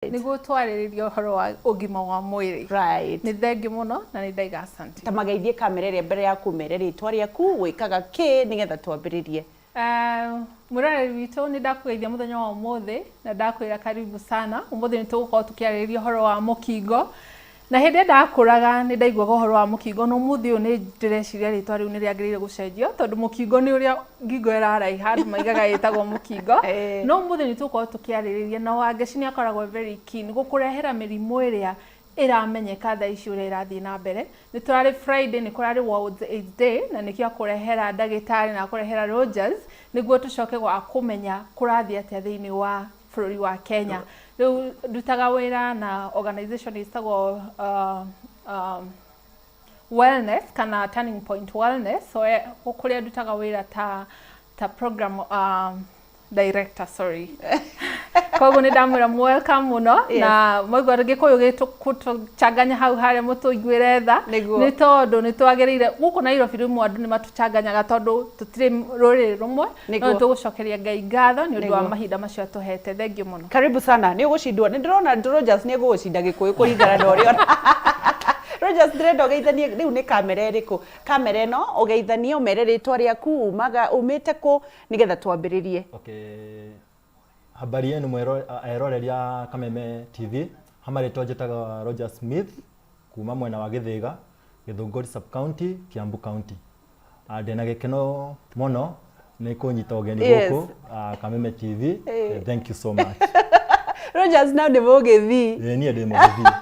Nĩguo twarĩrĩrie ũhoro wa ũgima wa mwĩrĩ. Nĩ thengiũ mũno na nĩ ndaiga asante. Ta mageithie kamera ĩrĩa mbere ya kũmere rĩtwa rĩaku, wĩkaga kĩ, nĩgetha twambĩrĩrie. Mwĩroreri witũ, nĩ ndakũgeithia mũthenya wa ũmũthĩ na ndakwĩra karibu sana. Ũmũthĩ nĩ tũgũkorwo tũkĩarĩrĩria ũhoro wa mũkingo. Na hĩndĩ ĩrĩa ndakũraga nĩ ndaiguaga ũhoro wa mũkingo, no ũmũthĩ ũyũ nĩ ndĩreciria rĩtwa rĩu nĩ rĩagĩrĩire gũcenjio, tondũ mũkingo nĩ ũrĩa ngingo ĩraraiha, andũ maigaga ĩtagwo mũkingo. No ũmũthĩ nĩ tũgũkorwo tũkĩarĩrĩria na Wangeci nĩ akoragwo very keen gũkũrehera mĩrimũ ĩrĩa ĩramenyeka thaa ici ũrĩa ĩrathiĩ na mbere. Nĩ tũrarĩ Friday, nĩ kũrarĩ World AIDS Day, na nĩkĩo akũrehera ndagĩtarĩ na akũrehera Rogers nĩguo tũcoke gwa kũmenya kũrathiĩ atĩa thĩinĩ wa bũrũri wa Kenya. Rĩu ndutaga wĩra na organization ĩtagwo Wellness kana Turning Point Wellness, so kũrĩa ndutaga wĩra ta program director, sorry. Koguo nĩ ndamwĩra welcome mũno. Na mwaigua Gĩkũyũ gĩtũchanganya hau harĩa, mũtũiguĩre tha. Nĩ tondũ nĩ twagĩrĩire gũkũ Nairobi, rĩmwe andũ nĩ matũchanganyaga tondũ tũtirĩ rũrĩrĩ rũmwe, no nĩ tũgũcokeria Ngai ngatho nĩ ũndũ wa mahinda macio atũhete. Thengiũ mũno. Karibu sana. Nĩ ũgũcindwo, nĩ ndĩrona Rogers nĩ egũgũcinda Gĩkũyũ kũringana na ũrĩa. Rogers, ndĩrenda ũgeithanie rĩu nĩ kamera ĩrĩkũ, kamera ĩno, ũgeithanie, ũmere rĩtwa rĩaku, umaga umĩte kũ, nĩgetha twambĩrĩrie. Okay. Habari yenu eroreri a Kameme TV. Ha marĩtwa njĩtagwo Roger Smith kuma mwena wa Gĩthĩga, Gĩthũngũri sub county, Kiambu County. Ndĩna gĩkeno mũno nĩ kũnyita ũgeni gũkũ Kameme TV. Thank you so much. Rogers na nĩ mũgĩthii? Ĩĩ, niĩ ndĩ mũgĩthii.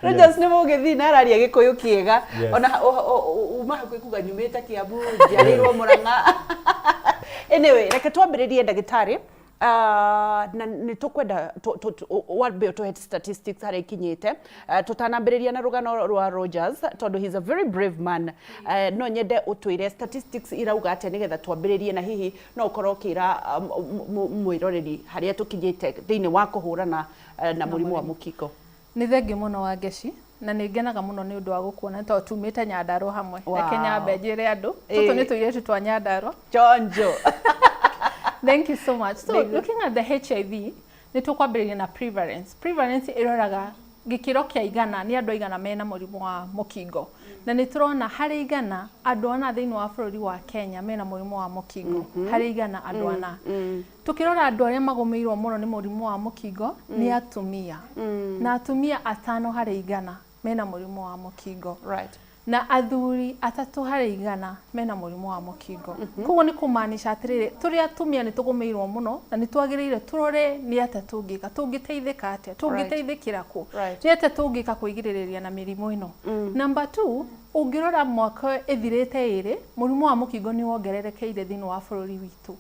Rogers nĩ mũgĩthii na araria Gĩkũyũ kĩega. Ona uma hakuhĩ kuga nyumĩte Kiambu, njiarĩirwo Mũrang'a. Anyway, reke twambĩrĩrie, ndagĩtarĩ. Na nĩ tũkwenda wambe ũtũhe statistics harĩa ikinyĩte tũtanambĩrĩria na rũgano rwa Rogers, tondũ he's a very brave man. No nyende ũtwĩre statistics irauga atĩa nĩgetha twambĩrĩrie, na hihi no ũkorwo ũkĩra mwĩroreri harĩa tũkinyĩte thĩinĩ wa kũhũrana na mũrimũ wa mũkingo. Nĩ thengiũ mũno, Wangeci, na nĩ ngenaga mũno nĩ ũndũ wa gũkuona tondũ tumĩte Nyandarua hamwe. Reke nyambe njĩre andũ tũtũ nĩ tũirĩtu twa Nyandarua. Chonjo. Thank you so much. So looking at the HIV, nĩ tũkwambĩrĩria na prevalence. Prevalence ĩroraga gĩkĩro kĩa igana, nĩ andũ aigana mena mũrimũ wa mũkingo, na nĩ tũrona harĩ 100 andũ 4 thĩinĩ wa bũrũri wa Kenya mena mũrimũ wa mũkingo, harĩ 100 andũ 4. Tũkĩrora andũ arĩa magũmĩirwo mũno nĩ mũrimũ wa mũkingo nĩ atumia, na atumia 5 harĩ 100 mena mũrimũ wa mũkingo, na athuri 3 harĩ 100 mena mũrimũ wa mũkingo. Koguo nĩ kũmaanisha atĩrĩrĩ, tũrĩ atumia nĩ tũgũmĩirwo mũno na nĩ twagĩrĩire tũrore nĩ atĩa tũngĩka, tũngĩteithĩka atĩa, tũngĩteithĩkĩra kũ, nĩ atĩa tũngĩka kwĩgirĩrĩria na mĩrimũ ĩno. Number two, ũngĩrora mwaka ĩthirĩte ĩrĩ, mũrimũ wa mũkingo nĩ wongererekeire thĩinĩ wa bũrũri witũ.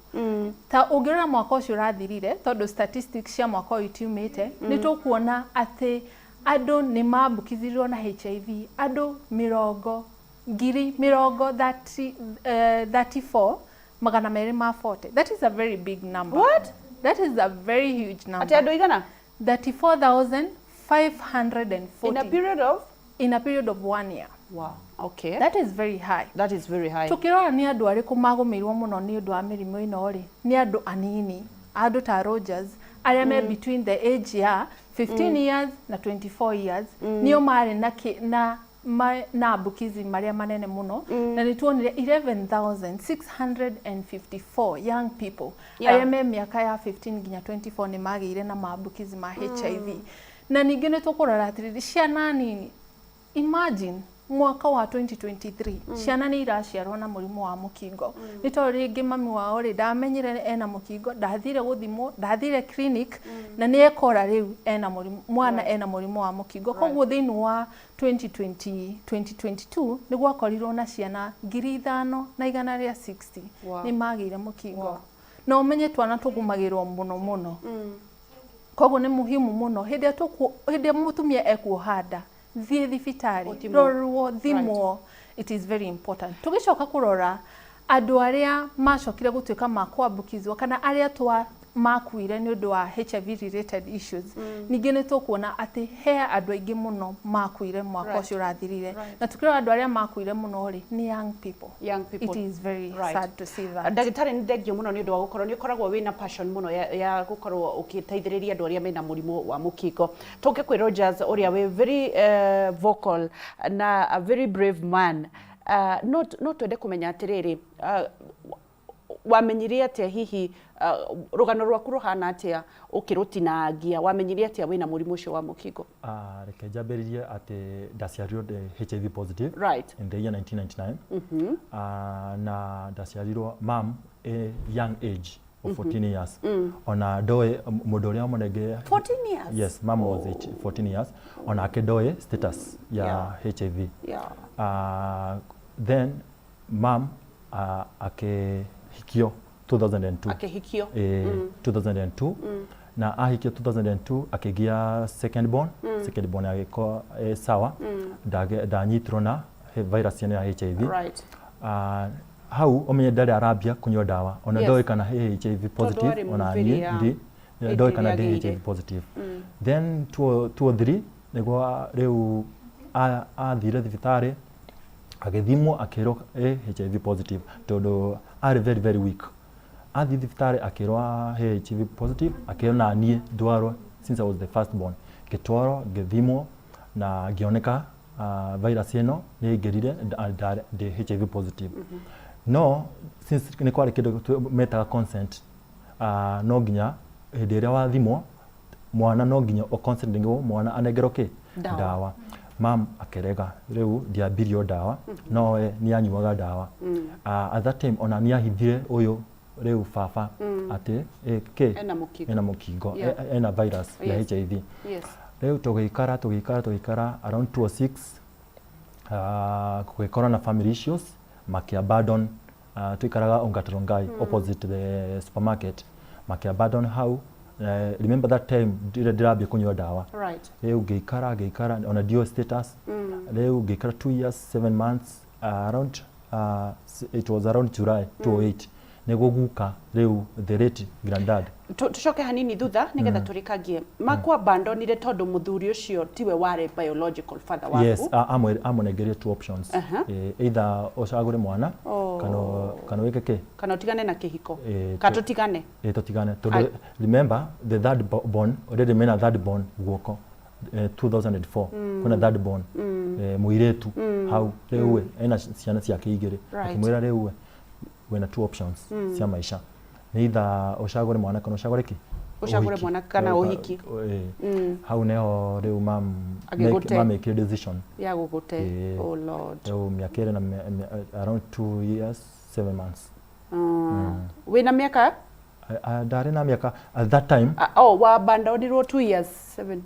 Ta ũngĩrora mwaka ũcio ũrathirire, tondũ statistics cia mwaka ũyũ itiumĩte, nĩ tũkuona atĩ andũ nĩ mambũkithirio na HIV andũ mĩrongo ngiri mĩrongo 34 240. That is a very big number. What? That is a very huge number. Atĩ andũ igana? 34,540. In a period of? In a period of one year. Wow. Okay. That is very high. That is very high. Tukirora nĩ andũ arĩkũ magũmĩirwo mũno nĩ ũndũ wa mĩrimũ ĩno rĩ, nĩ andũ anini, andũ ta Rogers arĩa me between the age ya 15 years na 24 years, nĩo marĩ na na ambukizi marĩa manene mũno, na nĩ tuonire 11,654 young people arĩa me mĩaka ya 15 nginya 24 nĩ magĩire na maambukizi ma HIV. Na ningĩ nĩ tũkũrora atĩrĩrĩ, ciana nini, imagine mwaka wa 2023 ciana nĩ iraciarwo na mũrimũ wa mũkingo, nĩ tondũ rĩngĩ mami wao rĩ ndamenyire ena mũkingo, ndathire gũthimwo, ndathire clinic, na nĩ ekora rĩu ena mũrimũ, mwana ena mũrimũ wa mũkingo. Koguo thĩinĩ wa 2020 2022 nĩ gwakorirwo na ciana 5,160 nĩ magĩire mũkingo. Na ũmenye twana tũgumagĩrwo mũno mũno, koguo nĩ muhimu mũno hĩndĩ ĩrĩa mũtumia ekuoha nda, thiĩ thibitarĩ. Ũthimwo. Rorwo, thimwo. It is very important. Tũgĩcoka kũrora andũ arĩa macokire gũtuĩka ma kwambũkizwo kana arĩa twa Makuire nĩ ũndũ wa HIV related issues. Ningĩ nĩ tũkuona atĩ he andũ aingĩ mũno makuire mwaka ũcio ũrathirire. Na tukĩrora andũ arĩa makuire mũno rĩ, nĩ young people. Young people. It is very sad to see that. Ndagĩtarĩ, nĩ thengio mũno nĩ ũndũ wa gũkorwo nĩ ũkoragwo wĩna passion mũno ya gũkorwo ũgĩteithĩrĩria andũ arĩa mena mũrimũ wa mũkingo. Tũke kwĩ Rogers ũrĩa wĩ very vocal na a very brave man. No twende kũmenya atĩrĩrĩ, wamenyire atĩa hihi, rũgano rwaku rũhana atĩa ũkĩrũtinangia, wamenyire atĩa wĩna mũrimũ ũcio wa mũkingo? Reke njambĩrĩrie atĩ ndaciarirwo ndĩ HIV positive in the year 1999. Na ndaciarirwo mam a young age of 14 years. Ona ndoĩ mũndũ ũrĩa wamũnengire. 14 years? Yes, mom was 14 years. Onake ndoĩ status ya HIV. Then mam akĩhikio 2002. Akĩhikio. 2002, na ahikio 2002 akĩgĩa second born. Second born agĩkorwo sawa, ndanyitirwo na virus ĩno ya HIV. Hau ũmenye ndarĩ arambia kũnyua ndawa, ona ndoĩ kana he HIV positive. Arĩ ona mũbĩrĩ niĩ ndi hĩndĩ ndoĩ kana ĩrĩa ndĩ agĩire. HIV positive. Then 2003 nĩguo rĩu athire thibitarĩ, agĩthimwo, akĩrwo HIV positive, tondũ arĩ very very weak. Athiĩ thibitarĩ akĩrwo he HIV positive, akĩrwo na niĩ ndwarwo since I was the first born. Ngĩtwarwo, ngĩthimwo na ngĩoneka virus ĩno nĩ ĩingĩrire, ndĩ HIV positive. No since nĩ kwarĩ kĩndũ metaga consent, no nginya hĩndĩ ĩrĩa wathimwo mwana no nginya o consent nĩguo mwana anengerwo kĩ? Ndawa. Ndawa. Mam akĩrega, rĩu ndiambirio ndawa, no we nĩ anyuaga ndawa. At that time ona nĩ ahithire ũyũ rĩu baba atĩ kĩ Ena mũkingo. Ena mũkingo. Ena virus ya HIV. Rĩu tũgĩikara, tũgĩikara, tũgĩikara, around 206 gũgĩkorwo na family issues, makĩ-abandon. Tũikaraga Ongata Rongai, opposite the supermarket. Makĩ-abandon hau. Remember that time ndĩrĩ ndĩrambia kũnyua ndawa. Rĩu ngĩikara, ngĩikara, ona ndio status. Rĩu ngĩikara 2 years 7 months, around it was around July 2008 nĩguo guka rĩu the late granddad. Tucoke hanini thutha nigetha tũrĩkangie. Makwabandonire tondũ mũthuri ũcio tiwe warĩ biological father waku? Yes, amũnengerie two options. Either ũcagũre mwana kana wĩke kĩ? Kana ũtigane na kĩhiko. Eh, kana tũtigane. Tũtigane, tondũ remember the third born already, mena third born guoko, 2004 kwĩna third born, mũirĩtu hau. Rĩu we ena ciana ciake igĩrĩ. Akĩmwĩra rĩu we wĩna two options cia maica, nĩ either ũcagũre mwana kana ũcagũre kĩ? Ũcagũre Ũhiki. Mwana kana ũhiki. Hau neho rĩu mam Agĩgũte. Mamĩkire decision ya gũgũte. Oh Lord. Rĩu mĩaka ĩrĩ na around 2 years 7 months. Wĩna mĩaka? Ndarĩ na mĩaka at that time. Oh, wabandonirwo 2 years 7?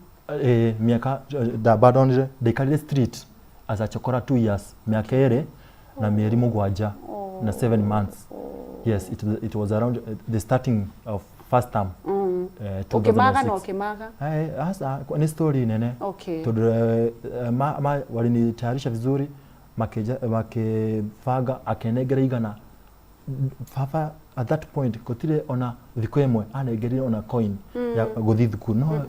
Mĩaka ndabandonire, ndaikarire street as a chokora 2 years, mĩaka ĩrĩ na mĩeri 7 na 7 months. Yes, it was around the starting of first term, ũkĩmaga na 2006. Ũkĩmaga? Ai, hasa ni story nene, tondũ walinitayarisha vizuri, makĩbanga, akĩnengera 100. Baba at that point gũtirĩ ona thikũ ĩmwe anengerire ona coin ya gũthiĩ thukuru. No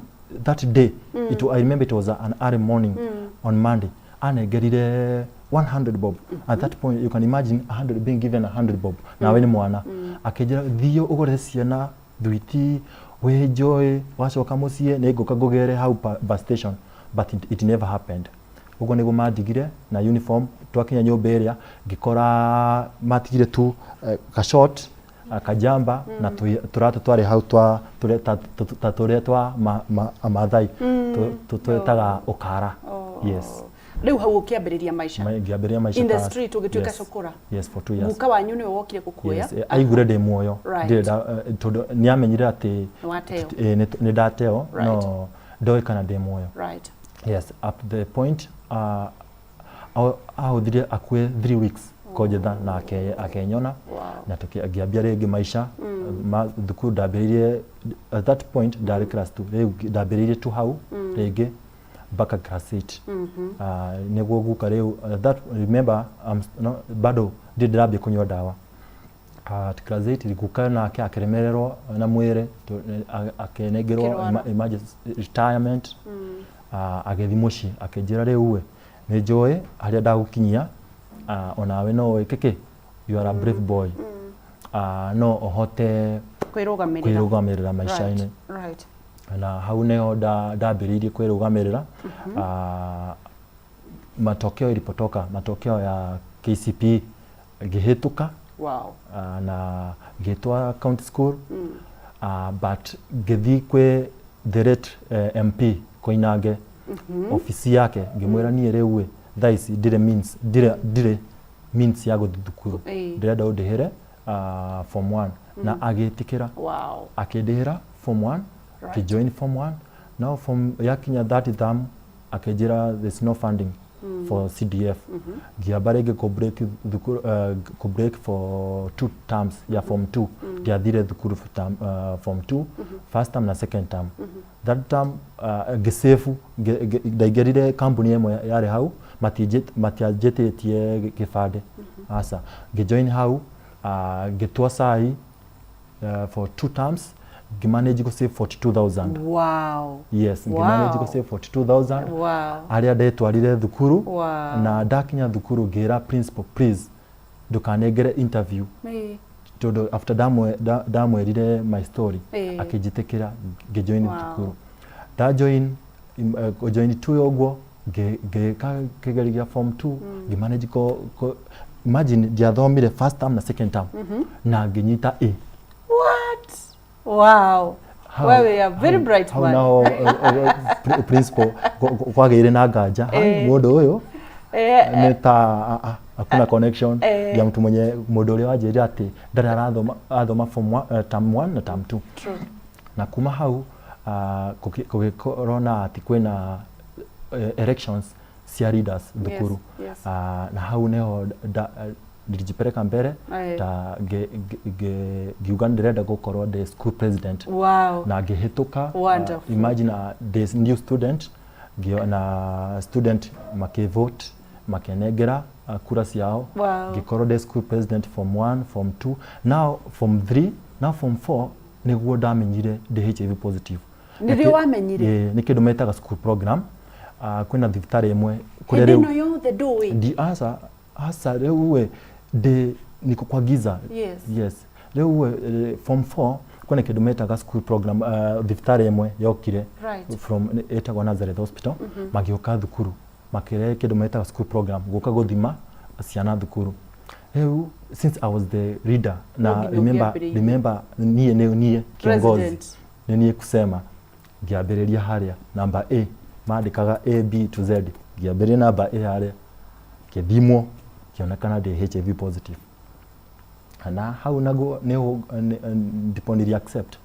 that day, I remember it was an early morning on Monday, anengerire 100 bob. At that point you can imagine 100, being given 100 bob nawe nĩ mwana. Akĩnjĩra, "Thiĩ ũgũre ciana thwiti, wĩenjoy, wacoka mũciĩ nĩ ngũka ngũgere hau bus station." But it never happened. Ũguo nĩguo mandigire na uniform. Twakinya nyũmba ĩrĩa ngĩkora matigire tu ka short, kajamba na tũratũ twarĩ hau twa ta tũrĩa twa Amathai twĩtaga ũkara. Yes. Rĩu hau ũkĩambĩrĩria maica. Ngĩambĩrĩria maica In the street, ũgĩtuĩka cukura. Yes, for 2 years. Guka wanyu nĩwe wokire gũkuoya? Yes, aigure ndĩ muoyo. Ndirĩ tondũ nĩ amenyire atĩ Nĩwateo. Nĩ ndateo, no ndoĩ kana ndĩ muoyo. Yes, up the point ahũthire akuĩ 3 weeks konjetha na akenyona. Na ngĩambia rĩngĩ maica ma thukuru. Ndambĩrĩirie at that point ndarĩ class 2. Rĩu ndambĩrĩirie tu hau rĩngĩ mpaka class 8. Nĩguo guka rĩu at that, remember, no, bado ndirĩ ndĩrambia kũnyua ndawa. At class 8 guka nake akĩremererwo na mwĩrĩ, akĩnengerwo Akĩrwara. Emergency retirement. Agĩthiĩ mũciĩ, akĩnjĩra, "Rĩu ĩ, nĩ njũĩ harĩa ndagũkinyia, onawe no wĩke kĩ, you are a brave boy, no ũhote kwĩrũgamĩrĩra kwĩrũgamĩrĩra maica-inĩ." Na hau nĩho ndambĩrĩirie kwĩrũgamĩrĩra. Matokeo ilipotoka, matokeo ya KCPE, ngĩhĩtũka. Na ngĩtwara county school, but ngĩthiĩ kwĩ the late MP Koinange, ofici yake, ngĩmwĩra, "Niĩ rĩu ĩ, thaa ici ndirĩ means, ndirĩ means ya gũthiĩ thukuru. Ndĩrenda ũndĩhĩre form 1." Na agĩtĩkĩra. Akĩndĩhĩra form 1. Ngĩjoin form 1. Now form yakinya that term, akĩnjĩra there's no funding for CDF. Ngĩamba rĩngĩ kũ break thukuru, kũ break for two terms ya form 2. Ndiathire thukuru for term, form 2, first term na second term. Third term, ngĩsave, ndaingĩrire kambuni ĩmwe yarĩ hau, matianjĩtĩtie gĩbandĩ aca. Ngĩjoin hau, ngĩtua cai for two terms, ngĩmanage gũ save 42,000. Yes, ngĩmanage gũ save 42,000 arĩa ndetwarire thukuru. Na ndakinya thukuru, ngĩra principal, "Please, ndũkanengere interview," tondũ after ndamwĩrire my story, akĩnjĩtĩkĩra, ngĩjoin thukuru. Ndajoin, kũjoin tu ũguo, ngĩka kĩgerio gĩa form 2, ngĩmanage ko imagine ndiathomire first term na second term na ngĩnyita A. What? Wow. Wewe a very bright hau man. Naho principal kwagĩire na nganja. Hai, mũndũ ũyũ nĩ ta hakuna connection ya mtu mwenye, mũndũ ũrĩa wanjĩrire atĩ ndarĩ arathoma, athoma form one, term 1 na term 2. Na kuma hau, gũgĩkorwo na atĩ kwĩna elections cia leaders thukuru. Na hau niho nilijipeleka mbere ta ngiuga ndĩrenda gũkorwo ndĩ school president. Na ngĩhĩtũka. Imagine, this new student na student makĩvote, makĩnengera kura ciao. Ngĩkorwo ndĩ school president form 1, form 2, now form 3, now form 4 nĩguo ndamenyire ndĩ HIV positive. Nĩrĩo wamenyire? Ĩĩ, nĩ kĩndũ metaga school program. Kwĩna thibitarĩ ĩmwe kũrĩa Hĩndĩ rĩu ĩno yothe ndũĩ? Ndi asa asa, rĩu we ndĩ niko kwa giza. Yes, rĩu we, form 4 kwĩna kĩndũ metaga school program. Thibitarĩ ĩmwe yokire from ĩtagwo Nazareth Hospital, magĩũka thukuru makĩrehe kĩndũ metaga school program, gũka gũthima ciana thukuru. Rĩu since I was the leader na No nginya remember, ũngĩambĩrĩirie. Remember, niĩ nĩ niĩ kiongozi. President. Nĩ niĩ kusema ngĩambĩrĩria harĩa namba A, mandĩkaga A B to Z, ngĩambĩrĩria namba A harĩa, ngĩthimwo, ngĩonekana ndĩ HIV positive. Na hau naguo nĩho ndipo nili accept.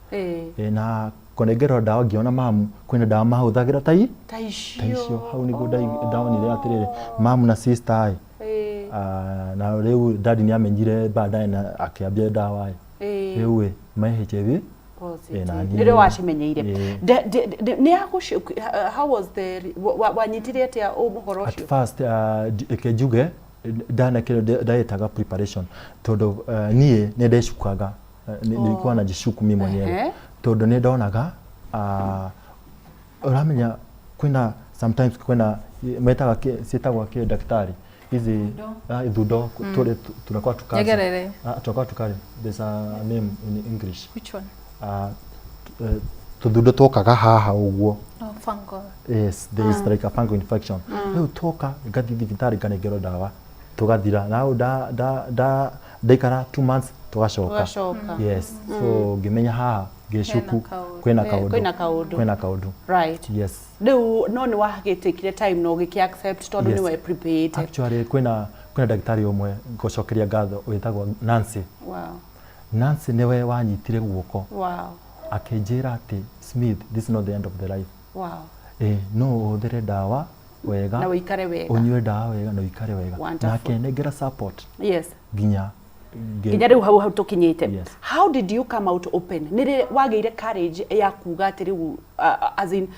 Na kũnengerwo ndawa, ngĩona mamu kwĩna ndawa mahũthagĩra tai ta icio. Ta icio. Hau nĩguo ndonire atĩrĩrĩ, mamu na sister ĩ. Na rĩu daddy nĩ amenyire baadaye na akĩambia ndawa ĩ. Rĩu ĩ me HIV. Positive. Na niĩ- Nĩrĩo wacimenyeire? Ĩĩ. Nĩ yagũci, how was the wanyitire atĩa ũhoro At ũcio? first, reke njuge ndanekĩrwo ndetaga preparation, tondũ niĩ nĩ ndecukaga. Nilikuwa najishuku mimi mwenyewe tondũ nĩ ndonaga, ũramenya kwĩna sometimes kwĩna metaga ciĩtagwo kĩ, daktari, hizi ithundo tũrĩ tunakuwa tukazi. Nyegerere. Tunakuwa tukari, there's a name in English. Which one? Tuthundo twokaga haha ũguo. Oh, fungal. Yes, there is like a fungal infection. Rĩu twoka, ngathiĩ thibitarĩ, nganengerwo ndawa, tũgathira. Now da da da ndaikara 2 months, tũgacoka. Ũgacoka. Yes, so ngĩmenya haha ngĩcuku kaũndũ. Kwĩna kaũndũ. Kwĩna kaũndũ. Kwĩna kaũndũ. Yes. Rĩu no nĩ wagĩtĩkire time na ũgĩkĩ accept tondũ Yes. nĩ we prepared? Actually, kwĩna ndagĩtarĩ ũmwe ngũcokeria ngatho wĩtagwo Nancy. Nancy nĩwe wanyitire guoko, akĩnjĩra atĩ, "Smith, this is not the end of the life." No ũhũthĩre ndawa wega na ũikare wega. Ũnyue ndawa wega na ũikare wega. Wonderful. Na akĩnengera support nginya nginya rĩu hau tũkinyĩte. Yes. How did you come out open? Nĩ rĩ wagĩire courage ya kuga atĩ rĩu, as in,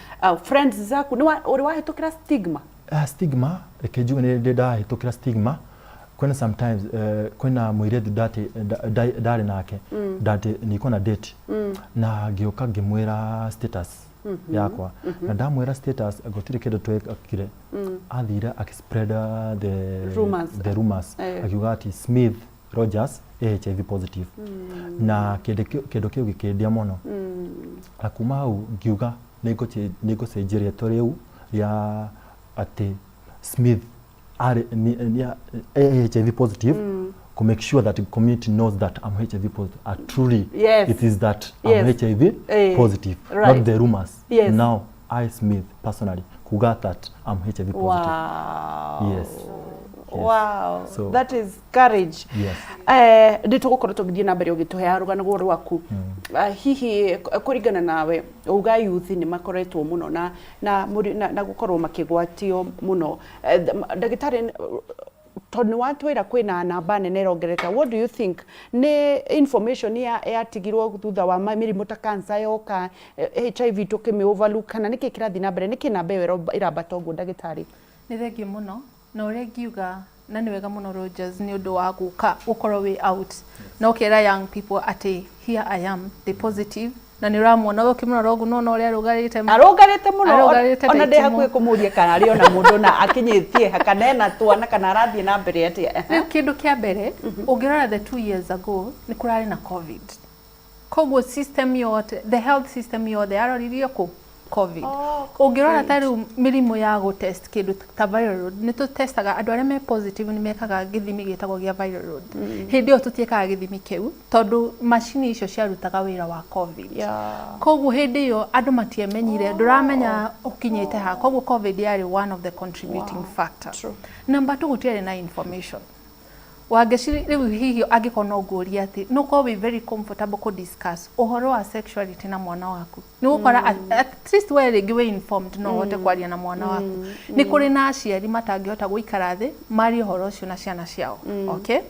friends zaku, nĩ ũrĩ wahĩtũkĩra stigma? Stigma, reke njuge nĩ ndĩ ndahĩtũkĩra stigma. Kwĩna Kwĩna sometimes kwĩna mũirĩtu ndarĩ nake, ndati nilikuwa na date, na ngĩũka ngĩmwĩra status yakwa, na ndamwĩra status gũtirĩ kĩndũ twekire, athire akĩspread the Rumors. The rumors. Akiuga atĩ Smith Rogers e HIV positive, na kĩndũ kĩu gĩkĩndia mũno, na kuma hau ngiuga nĩngũcenjia rĩtwa rĩu rĩa atĩ Smith arĩ ni HIV positive, to make sure that the community knows that I'm HIV positive. Truly, it is that I'm HIV positive, not the rumors. Now, I, Smith, personally, kuga that I'm HIV positive. Yes. Wow. That is courage. Yes. Nĩ tũgũkorwo tũgĩthiĩ na mbere ũgĩtũheaga rũgano rũu rwaku. Hihi kũringana nawe, uga youth nĩ makoretwo mũno na gũkorwo makĩgwatio mũno. Ndagĩtarĩ, tondũ nĩ watwĩra kwĩna namba nene ĩrongerereka, what do you think? Nĩ information yatigirwo thutha wa mĩrimũ ta cancer yoka, HIV tũkĩmĩ overlook, kana nĩkĩ kĩrathiĩ na mbere? Nĩkĩ namba ĩyo ĩrambata ũguo, ndagĩtarĩ? Nĩ thengiũ mũno, na ũrĩa ngiuga, na nĩ wega mũno Rogers nĩ ũndũ wa gũka gũkorwo wĩ out na ũkera young people atĩ here I am, the positive, na nĩ ũramuona ũkĩmũrora ũguo nona ũrĩa arũgarĩte. Arũgarĩte mũno. Arũgarĩte ona ta ndĩ itimũ. Hakuhĩ kũmũria kana arĩ ona mũndũ na akinyĩtie ha, kana ena twana, kana arathiĩ na mbere atĩa. Rĩu kĩndũ kĩa mbere, ũngĩrora the 2 years ago nĩ kũrarĩ na COVID, koguo system yothe, the health system yothe yaroririo kũ COVID. Ũngĩrora ta rĩu mĩrimũ ya gũtest kĩndũ ta viral load, nĩ tũtestaga andũ arĩa me positive, nĩ mekaga gĩthimi gĩtagwo gĩa viral load. Hĩndĩ ĩyo tũtiĩkaga gĩthimi kĩu tondũ macini icio ciarutaga wĩra wa COVID. Koguo hĩndĩ ĩyo andũ matiamenyire, ndũramenya ũkinyĩte ha. Koguo COVID yarĩ one of the contributing factor. Number two, gũtiarĩ na information. Wangeci, rĩu hihi angĩkorwo no ngũrie atĩ no ũkorwo wĩ very comfortable kũ discuss ũhoro wa sexuality na mwana waku, nĩ ũgũkora at least we rĩngĩ wĩ informed, no ũhote kwaria na mwana waku. Nĩ kũrĩ na aciari matangĩhota gũikara thĩ marie ũhoro ũcio na ciana ciao. Okay,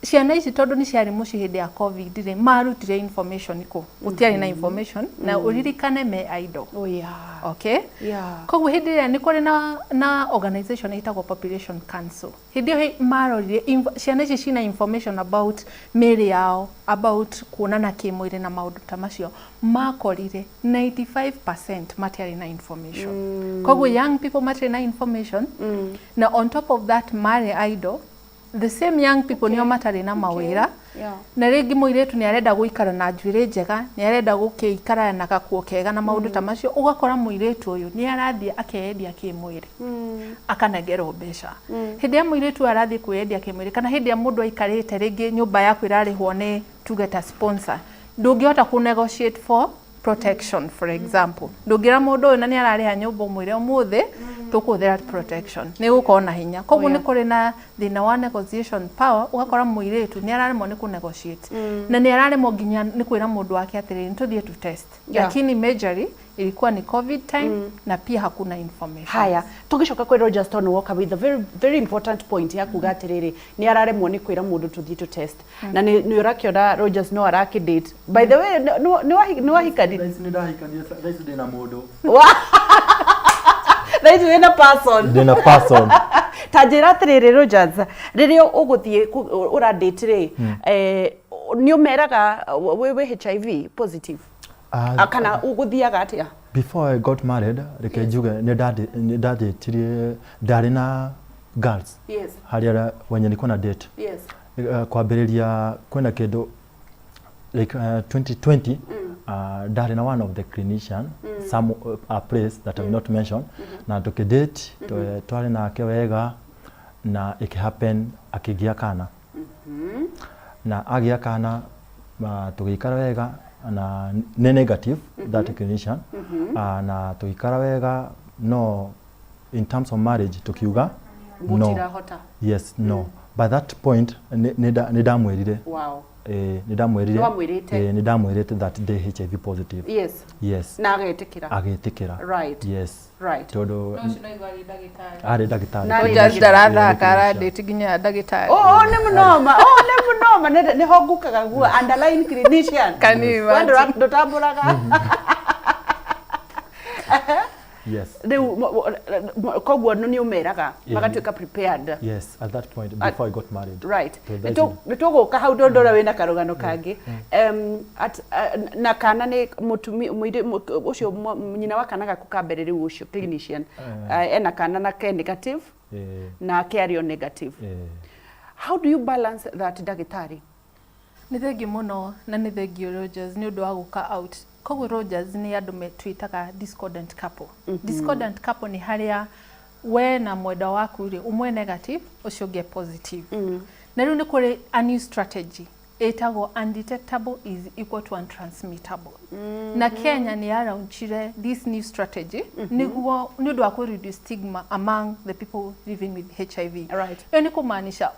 ciana ici tondũ nĩ ciarĩ mũciĩ hĩndĩ ya COVID rĩ, marutire information kũ? Gũtiarĩ na information, na ũririkane me idle. Okay. Koguo hĩndĩ ĩrĩa nĩ kũrĩ na organization ĩtagwo Population Council, hĩndĩ ĩyo marorire ciana ici cina information about mĩĩrĩ yao, about kuonana kĩmwĩrĩ na maũndũ ta macio, makorire 95% matiarĩ na information. Koguo young people matirĩ na information, na on top of that marĩ idle. The same young people nĩo matarĩ na mawĩra, na rĩngĩ mũirĩtu nĩ arenda gũikara na njuĩrĩ njega, nĩ arenda gũkĩikara na gakuo kega na maũndũ ta macio, ũgakora mũirĩtu ũyũ nĩ arathiĩ akeyendia kĩmwĩrĩ, akanengerwo mbeca. Hĩndĩ ĩrĩa mũirĩtu ũyũ arathiĩ kwĩyendia kĩmwĩrĩ, kana hĩndĩ ĩrĩa mũndũ aikarĩte rĩngĩ nyũmba yaku ĩrarĩhwo nĩ tuge ta sponsor, ndũngĩhota kũ negotiate for protection. For example, ndũngĩra mũndũ ũyũ na nĩ ararĩha nyũmba ũmwĩre ũmũthĩ tũkũhũthĩra protection, nĩ gũkorwo na hinya. Koguo nĩ kũrĩ na thĩna wa negotiation power, ũgakora mũirĩtu nĩ araremwo nĩ kũ negotiate, na nĩ araremwo nginya nĩ kwĩra mũndũ wake atĩrĩrĩ, nĩ tũthiĩ tu test. Lakini majorly ilikuwa ni COVID time, na pia hakuna information. Haya, tugicoka kwĩ Rogers tondũ woka with a very, very important point ya kuga atĩrĩrĩ, nĩ araremwo nĩ kwĩra mũndũ tũthiĩ tũ test, na nĩ ũrakĩona Rogers no arakĩ date. By the way, nĩ wahikani? Thaa ici nĩ ndahikania, thaa ici ndĩna mũndũ. Thaa ici wĩna person? Ndĩna person. Ta njĩra atĩrĩrĩ Rogers, rĩrĩa ũgũthiĩ ũra date rĩ, nĩ ũmeraga wĩ HIV positive? Ah, Kana ũgũthiaga atĩa? Before I got married, reke njuge nĩ ndatĩtirie, ndarĩ na girls harĩa wenye nilikuwa na date. Kwambĩrĩria kwĩna kĩndũ like 2020, ndarĩ na one of the clinician, some a place that I will not mention, na tũkĩdate, twarĩ nake wega, na ĩkĩhappen akĩgĩa kana, na agĩa kana, tũgĩikara wega, na nĩ negative that clinician, na tũgĩikara wega, no in terms of marriage tukiuga no. Mũtirahota. Yes, no, by that point nĩ ndamwĩrire. Nĩ ndamwĩrire. Nĩwamwĩrĩte? Nĩ ndamwĩrĩte that ndĩ HIV positive. Yes. Na agetĩkĩra? Agĩtĩkĩra. Yes. Tondũ No ũcio no igua arĩ ndagĩtarĩ. Arĩ ndagĩtarĩ. Na arĩ Rogers ndagĩtarĩ. ndarathaka, aradate nginya ndagĩtarĩ. Oh, nĩ mũnoma, oh, nĩ mũnoma, nĩho ngukaga guo underline clinician. Can you We imagine? Ndũtambũraga. Yes. Rĩu koguo nĩ ũmeraga magatuĩka prepared. Yes, at that point before I got married. Right. So that's nĩ tũgũka hau ndondũ ũrĩa wĩna karũgano kangĩ. Na kana nĩ mũtumia ũcio nyina wa kana gaku ka mbere rĩu ũcio clinician, ena kana na ke negative na ke arĩ o negative. How do you balance that, ndagĩtarĩ? Nĩ thengiũ mũno na nĩ thengiũ, Rogers, nĩ ũndũ wa gũka out. Koguo Rogers, nĩ andũ twĩtaga discordant couple. Discordant couple nĩ harĩa we na mwendwa waku rĩ, ũmwe negative, ũcio ũngĩ e positive. Na rĩu nĩ kũrĩ a new strategy ĩtagwo undetectable is equal to untransmittable. Na Kenya nĩ yaraunchire this new strategy nĩguo nĩ ũndũ wa kũ reduce stigma among the people living with HIV. Ĩyo nĩ kũmaanisha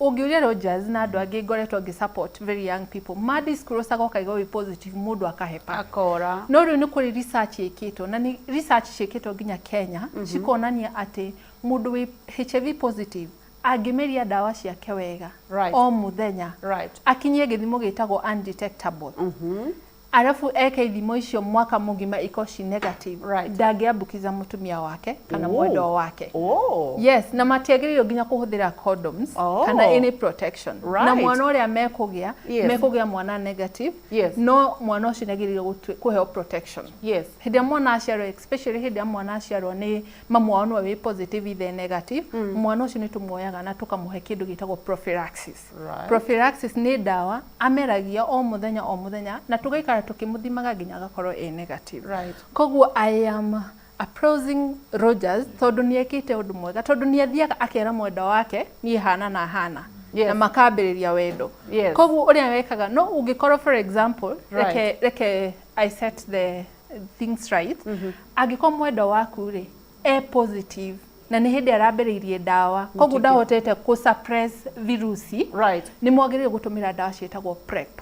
ũngĩũria Rogers na andũ angĩ ngoretwo ngĩ support very young people ma disclose ũkaigua wĩ positive, mũndũ akahepa. Akora. No rĩu nĩ kũrĩ research ĩkĩtwo, na nĩ research ciĩkĩtwo nginya Kenya, cikonania atĩ mũndũ wĩ HIV positive angĩmeria ndawa ciake wega o mũthenya, akinyie gĩthimo gĩtagwo undetectable, arabu eke ithimo icio mwaka mũgima ikorwo ci negative, ndangĩambukiza mũtumia wake kana mwendwa wake. Yes, na matiagĩrĩirwo nginya kũhũthĩra condoms kana any protection. Na mwana ũrĩa mekũgĩa, mekũgĩa mwana negative, no mwana ũcio nĩagĩrĩirwo kũheo protection. Hĩndĩ ĩrĩa mwana aciarwo, especially hĩndĩ ĩrĩa mwana aciarwo nĩ mamu wao nĩwe wĩ positive, ithe negative, mwana ũcio nĩ tũmuoyaga na tũkamũhe kĩndũ gĩtagwo prophylaxis. Prophylaxis nĩ ndawa ameragia o mũthenya o mũthenya, na tũgaikara tũkĩmũthimaga nginya agakorwo ĩ negative. Koguo I am appraising Rogers tondũ nĩ ekĩte ũndũ mwega, tondũ nĩ athiaga akera mwendwa wake niĩ hana na hana, na makambĩrĩria wendo. Koguo ũrĩa wekaga no ũngĩkorwo, for example, reke I set the things right, angĩkorwo mwendwa waku rĩ e positive na nĩ hĩndĩ arambĩrĩirie ndawa, koguo ndahotete kũ suppress virusi, nĩ mwagĩrĩire gũtũmĩra ndawa ciĩtagwo PrEP.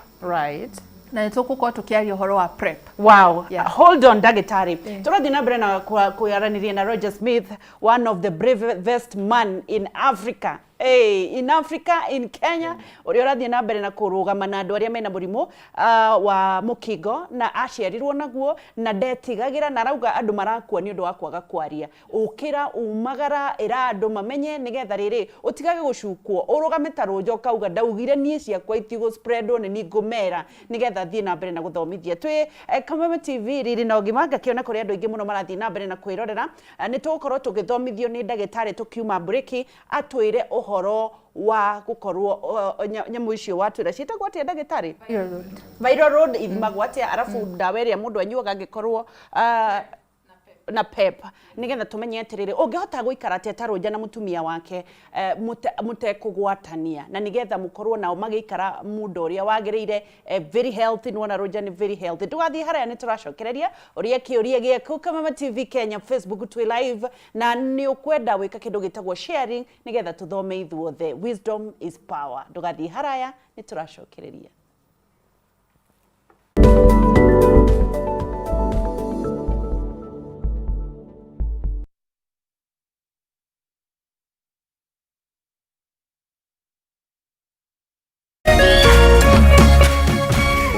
Na nĩ tũgũkorwo tũkĩaria ũhoro wa PrEP. Wow. Yeah. Hold on, ndagĩtarĩ. Tũrathiĩ na mbere na kwaranĩria na Roger Smith, one of the bravest man in Africa. Hey, in Africa, in Kenya, ũrĩa ũrathiĩ na mbere na kũrũgama na andũ arĩa mena mũrimũ wa mũkingo na aciarirwo naguo na ndetigagĩra, na arauga andũ marakua nĩ ũndũ wa kwaga kwaria. Ũkĩra, umagara, ĩra andũ mamenye nĩgetha rĩrĩ ũtigage gũcukwo, ũrũgame ta rũnja ũkauga ndaugire niĩ ciakwa itigũ spreadwo, nĩ niĩ ngũmera nĩgetha thiĩ na mbere na gũthomithia. Twĩ Kameme TV riri na ũgima, ngakĩona kũrĩ andũ aingĩ mũno marathiĩ na mbere na kwĩrorera. Nĩ tũgũkorwo tũgĩthomithio nĩ ndagĩtarĩ tũkiuma mburĩki, atwĩre ũhoro wa gũkorwo nyamũ icio watwĩra ciĩtagwo atĩa, ndagĩtarĩ? Viral load. Viral load ithimagwo atĩa, arabu ndawa ĩrĩa mũndũ anyuaga angĩkorwo na PEP, nigetha tumenye atiriri ũngĩhota gũikara atĩa ta Rũnja na mũtumia wake mũtekũgwatania, na nigetha mũkorwo nao magĩikara mũndũ ũrĩa wagĩrĩire, very healthy. Nĩwona Rũnja nĩ very healthy. Ndũgathiĩ haraya, nĩ tũracokereria ũrĩa kĩũria gĩaku. Kameme TV Kenya Facebook twĩ live, na nĩ ũkwenda gwĩka kĩndũ gĩtagwo sharing nigetha tũthome ithuothe. Wisdom is power. Ndũgathiĩ haraya, nĩ tũracokereria.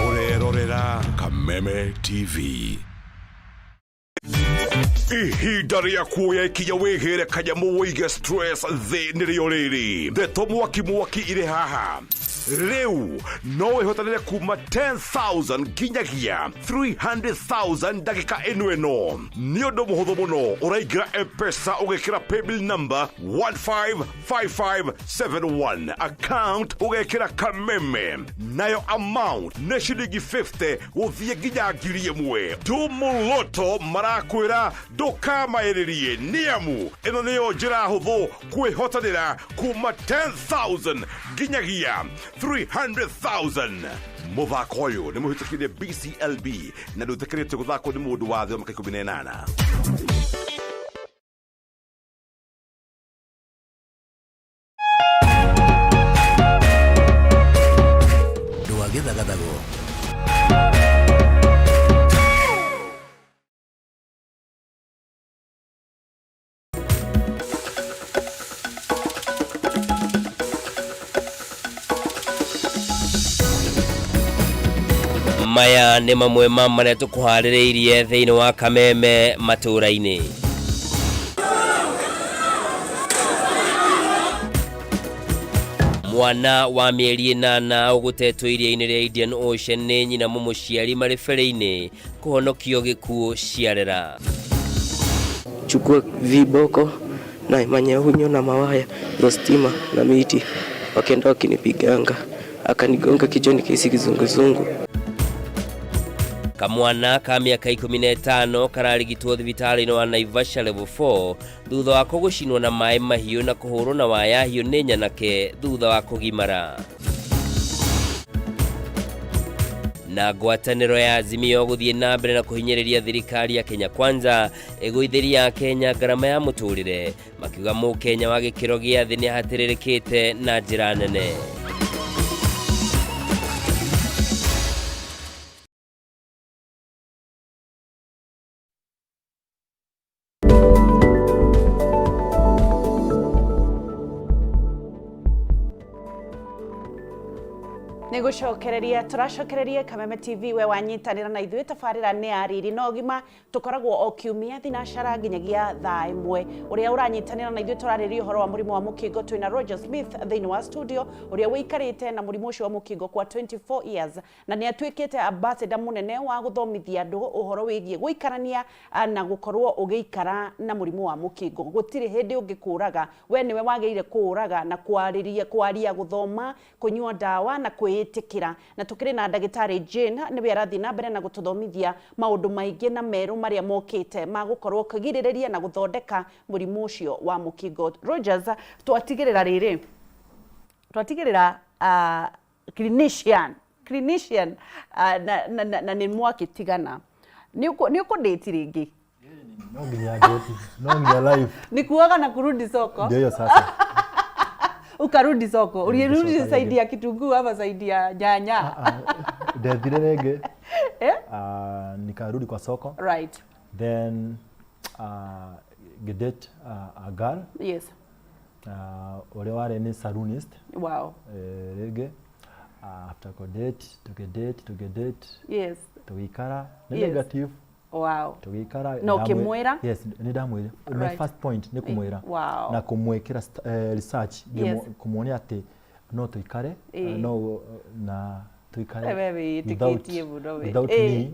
Ũrerorera Kameme TV. Ihinda rĩa kuoya ikinya wĩhĩre kanyamũ wĩige stress thĩ nĩrĩo rĩrĩ. Ndeto mwaki mwaki irĩ haha. Rĩu no wĩhotanĩre kuma 10,000 nginyagia 300,000 ndagĩka ĩno ĩno. Nĩ ũndũ mũhũthũ mũno, ũraingĩra M-Pesa ũgekĩra paybill number 155571, account ũgekĩra Kameme, nayo amount nĩ ciringi 50 gũthiĩ nginya 1,000. Tumuloto marakwĩra ndũkamaĩrĩrie, nĩamu ĩno nĩyo njĩra hũthũ kwĩhotanĩra kuma 10,000 nginyagia 300,000. Mũthako ũyũ nĩ mũhĩtũkire BCLB na ndũtĩkĩrĩtio gũthakwo nĩ mũndũ wa thĩ wa mĩaka 18. Ndwa gĩthagathago. Maya nĩ mamwe ma marĩa tũkũharĩrĩirie thĩinĩ wa Kameme matũũra-inĩ. Mwana wa mĩeri 8 ũgũtetwo iria-inĩ rĩa Indian Ocean nĩ nyina mũmũciari marĩ ferĩ-inĩ kũhonokio gĩkuũ ciarera. Chukua viboko na manyaunyo na mawaya za stima na miti, wakaenda wakinipiganga, akanigonga kichwa nikahisi kizunguzungu. Kamwana ka mĩaka 15 kararigitwo thibitarĩ-inĩ wa Naivasha level 4 thutha wa kũgũcinwo na maĩ mahiũ na kũhũrwo na waya hiũ nĩ nyanake thutha wa kũgimara. Na ngwatanĩro ya Azimio gũthiĩ na mbere na kũhinyĩrĩria thirikari ya Kenya Kwanza ĩgũithĩria Akenya ngarama ya mũtũrĩre, makiuga mũkenya wa gĩkĩro gĩa thĩ nĩ ahatĩrĩrĩkĩte na njĩra nene. Nä gå cokereria tå racokereria Kameme TV, we wanyitanä na ithuä tabarä nä ya riri na ũgima. Tũkoragwo o kiumia thinacara nginyagia thaa 1. Ũrĩa ũranyitanĩra na ithuĩ, tũrarĩria ũhoro wa mũrimũ wa mũkingo. Twĩna Roger Smith thĩinĩ wa studio, ũrĩa ũikarĩte na mũrimũ ũcio wa mũkingo kwa 24 years, na nĩ atuĩkĩte ambassador mũnene wa gũthomithia andũ ũhoro wĩgiĩ gũikarania na gũkorwo ũgĩikara na mũrimũ wa mũkingo. Gũtirĩ hĩndĩ ũngĩkũraga, we nĩwe wagĩrĩire kũũraga na kwarĩria, kwaria, gũthoma, kũnyua ndawa na kwĩĩtĩkĩra. Na tũkĩrĩ na ndagĩtarĩ Jane, nĩwe arathiĩ na mbere na gũtũthomithia maũndũ maingĩ na merũ marĩa mokĩte ma gũkorwo kũgirĩrĩria na gũthondeka mũrimũ ũcio wa mũkingo. Rogers, twatigĩrĩra rĩrĩ, twatigĩrĩra clinician na nĩ mwakĩtigana, nĩ ũkũndĩti rĩngĩ? No nginya date, no nginya life. Ni kuoga na kurudi soko. Ndio hiyo sasa. Ukarudi soko, ulirudi Nilikuwa side ya kitunguu ama side ya nyanya? Ndethire rĩngĩ. Eh? Nikarudi kwa soko. Then ngĩdate a girl ũrĩa warĩ nĩ saloonist. Rĩngĩ after kũdate, tũkĩdate, tũkĩdate, tũgĩikara nĩ negative. Tũgĩikara. Na ũkĩmwĩra? Yes, nĩ ndamwĩra. My first point nĩ kũmwĩra na kũmwĩkĩra research, kũmuonia atĩ no tũikare, no na tũikare We wĩĩtĩkĩtie mũno we. without me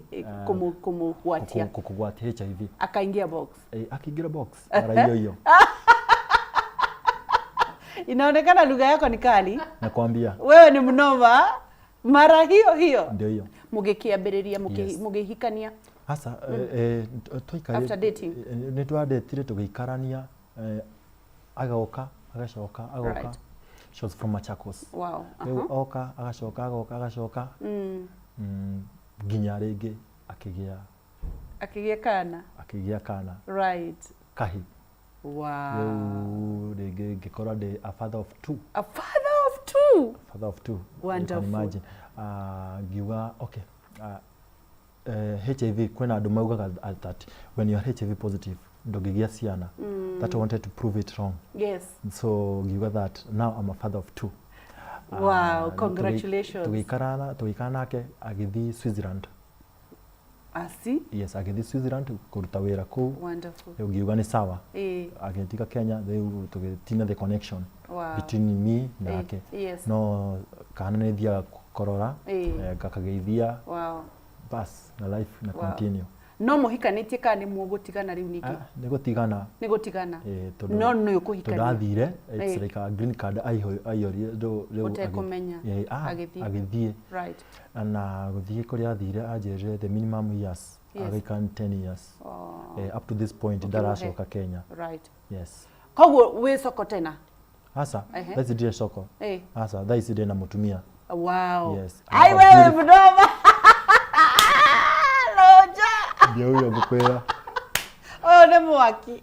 Kũmũgwatia. Kũgwatia HIV. Akaingia box. Akiingira box mara hiyo hiyo. Inaonekana lugha yako ni kali. Nakwambia. Wewe ni mnoma mara hiyo hiyo. Ndio hiyo. Mũgĩkĩambĩrĩria Yes. mũgĩhikania? Asa, twaikare After dating. Nĩ twadetire, tũgĩikarania, agoka agacoka, agoka. She was from Machakos. Rĩu oka agacoka, agoka agacoka, nginya rĩngĩ akĩgĩa Akĩgĩa kana. Akĩgĩa kana. Kahi. Rĩu rĩngĩ ngĩkorwo ndĩ a father of two. A father of two. Father of two. You can Wonderful. imagine. Ngiuga okay, HIV, kwĩna andũ maugaga that when you are HIV positive ndũngĩgĩa ciana. That I wanted to prove it wrong. So ngiuga that now I'm a father of two. Wow, congratulations. Tũgĩikara nake, agĩthiĩ Switzerland. Asi. Yes, agĩthiĩ Switzerland kũruta wĩra kũu. Wonderful. Rĩu ngiuga nĩ sawa. Agĩtiga Kenya, rĩu tũgĩtina the connection between me nake. No kana nĩ thiaga kũrora, ngakageithia. Bas, na life na continue. No mũhikanĩtie kana nĩ mũgũtigana rĩu ningĩ? Ah, nĩ gũtigana. Nĩ gũtigana. Tondũ No nĩ ũkũhikania. Tondũ athire, it's like a green card aihũrie rĩu Ũtekũmenya. Agĩthiĩ. Agĩthiĩ. Na gũthiĩ kũrĩa athire, anjĩrire the minimum years agĩikara nĩ 10 years. Oh. Up to this point Ũkĩmũhe. ndaracoka Kenya. Yes. Koguo wĩ soko tena? Asa, thaa ici ndirĩ soko. Asa, thaa ici ndĩ na mũtumia. Yes. Ai, I have a wewe beautiful- mnoma. Roja. Ndio huyo ngũkwĩra. Ũyũ nĩ mwaki.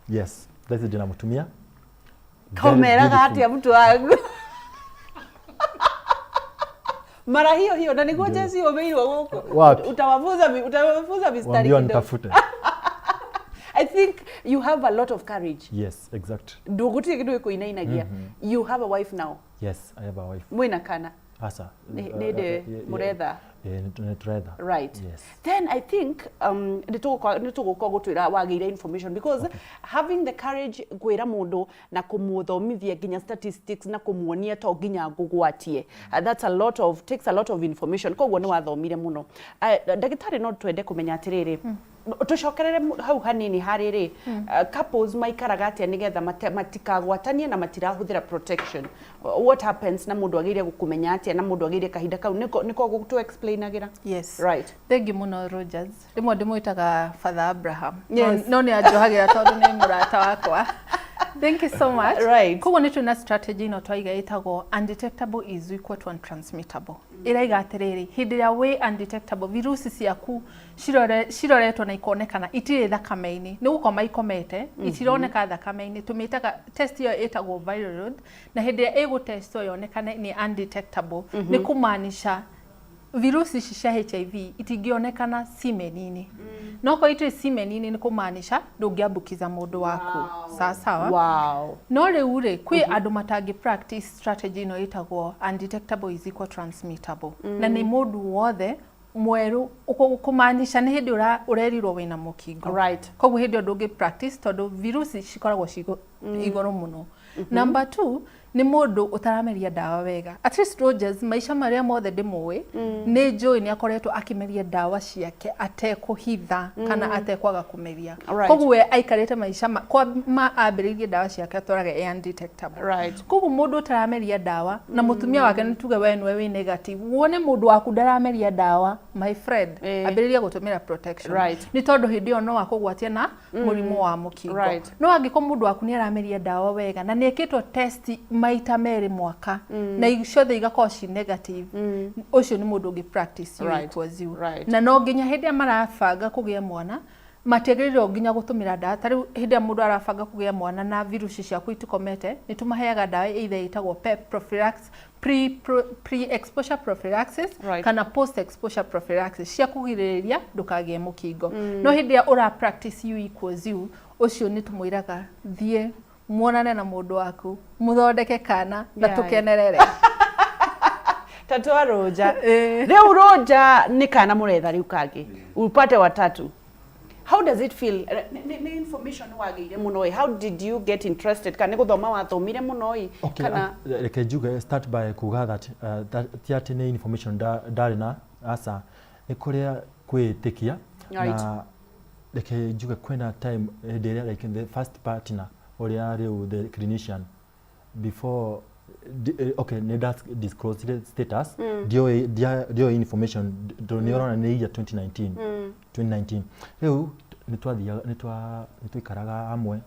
Yes, thaa ici ndĩ na mũtumia. Very Kaumeraga beautiful. atĩa mtu wangu? Mara hiyo hiyo na niguo jesi umeirwo gũkũ. Wapi? Utawafunza mistari Waambiwa kidogo. nitafute. I think you have a lot of courage. Yes, exact. Ndũgũtirĩ kĩndũ gĩkũinainagia. You have a wife now. Yes, I have a wife. Mwĩna kana? Asa. Nĩ ndĩ mũretha? Ĩĩ, nĩ tũretha. Right. Yes. Then I think nĩ tũgũka gũtwĩra wagĩire information, because having the courage kwĩra mũndũ na kũmũthomithia nginya statistics na kũmuonia to nginya ngũgwatie, that's a lot of takes a lot of information. Koguo nĩ wathomire mũno. Ndagĩtarĩ, no twende kũmenya atĩrĩrĩ, tũcokerere hau hanini harĩrĩ, couples maikaraga atĩa nĩgetha matikagwatanie na matirahũthĩra protection? What happens, na mũndũ agĩrĩire kũmenya atĩa, na mũndũ agĩrĩire kahinda kau nĩko gũtũ explainagĩra? Yes. Right. Thengi mũno, Rogers. Rĩmwe ndĩmwĩtaga Father Abraham. Yes. No nĩ anjohagĩra tondũ nĩ mũrata wakwa. Thank you so much. Koguo nĩ twĩna strategy ĩno twaiga ĩtagwo undetectable is equal to untransmittable. Ĩraiga atĩrĩrĩ, hĩndĩ ĩrĩa wĩ undetectable, virusi ciaku ciroretwo na ikonekana itirĩ thakame-inĩ, nĩ gũkoma ikomete, itironeka thakame-inĩ. Tũmĩtaga test ĩyo ĩtagwo viral load, na hĩndĩ ĩrĩa ĩgũtestwo yonekane nĩ undetectable, nĩ kũmaanisha virusi ici cia HIV itingĩonekana semen-inĩ. No korwo itirĩ semen-inĩ, nĩ kũmaanisha ndũngĩambukiza mũndũ waku. Sawa sawa? Wow. No rĩu rĩ, kwĩ andũ matangĩ practice strategy ĩno ĩtagwo undetectable is equal transmittable, na nĩ mũndũ wothe mwerũ, kũmaanisha nĩ hĩndĩ ũrerirwo wĩna mũkingo. Koguo hĩndĩ ĩyo ndũngĩ practice tondũ virusi cikoragwo ci igũrũ mũno. Number two, nĩ mũndũ ũtarameria ndawa wega. At least Rogers, maica marĩa mothe ndĩmũĩ, nĩ njũĩ nĩ akoretwo akĩmeria ndawa ciake atekũhitha kana atekwaga kũmeria. Koguo we aikarĩte maica kwa ma ambĩrĩirie ndawa ciake atũraga e undetectable. Koguo mũndũ ũtarameria ndawa na mũtumia wake, nĩ tuge we nĩwe wĩ negative, wone mũndũ waku ndarameria ndawa, my friend, ambĩrĩria gũtũmĩra protection, nĩ tondũ hĩndĩ ĩyo no akũgwatie na mũrimũ wa mũkingo. No angĩkorwo mũndũ waku nĩ arameria ndawa wega na nĩ ekĩtwo test maita merĩ mwaka na ciothe igakorwo ci negative, ũcio nĩ mũndũ ũngĩ practice U equals U. Na no nginya hĩndĩ ĩrĩa marabanga kũgĩa mwana, matiagĩrĩirwo nginya gũtũmĩra ndawa. Ta rĩu hĩndĩ ĩrĩa mũndũ arabanga kũgĩa mwana na virusi ciaku itikomete, nĩ tũmaheaga ndawa either ĩtagwo PEP prophylaxis, pre exposure prophylaxis, kana post exposure prophylaxis cia kũgirĩrĩria ndũkagĩe mũkingo. No hĩndĩ ĩrĩa ũra practice U equals U, ũcio nĩ tũmwĩraga thiĩ muonane na mũndũ waku, mũthondeke kana na tũkenerere. Ta twa Rũnja. Rĩu Rũnja, nĩ kana mũretha rĩu kangĩ upate watatu. How does it feel? Nĩ information wagĩire mũno ĩ? How did you get interested? Kana nĩ gũthoma wathomire mũno ĩ? Okay, kana reke njuge, start by kuga that ti atĩ nĩ information ndarĩ na, aca, nĩ kũrĩa kwĩĩtĩkia. Na reke njuge kwĩna time hĩndĩ ĩrĩa, like the first partner ũrĩa rĩu the clinician before okay, nĩ nda disclosed status, ndioĩ information tondũ nĩ ũrona nĩ year 2019. 2019 rĩu nĩ twathiaga, nĩ twaikaraga hamwe,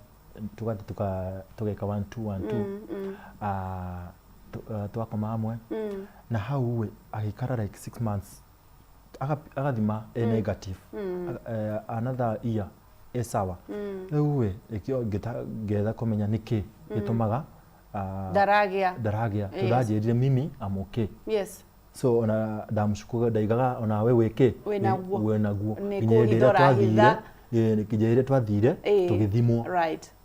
tũgathiĩ tũgeka one two one two. Ah, twakoma hamwe na hau ĩ agĩikara like 6 months, agathima e negative. Another year e sawa. Rĩu ĩ ĩkĩo ngĩetha kũmenya nĩkĩ gĩtũmaga ndaragĩa. Ndaragĩa. Tũndanjĩrire mimi am okay. So ona ndamũcukuga, ndaigaga ona we wĩkĩ. Wĩnaguo. Wĩnaguo. Nĩ nginya hĩndĩ kũhitha ĩrĩa twathire ũrahitha. Ĩ, nginya ĩrĩa twathire tũgĩthimwo,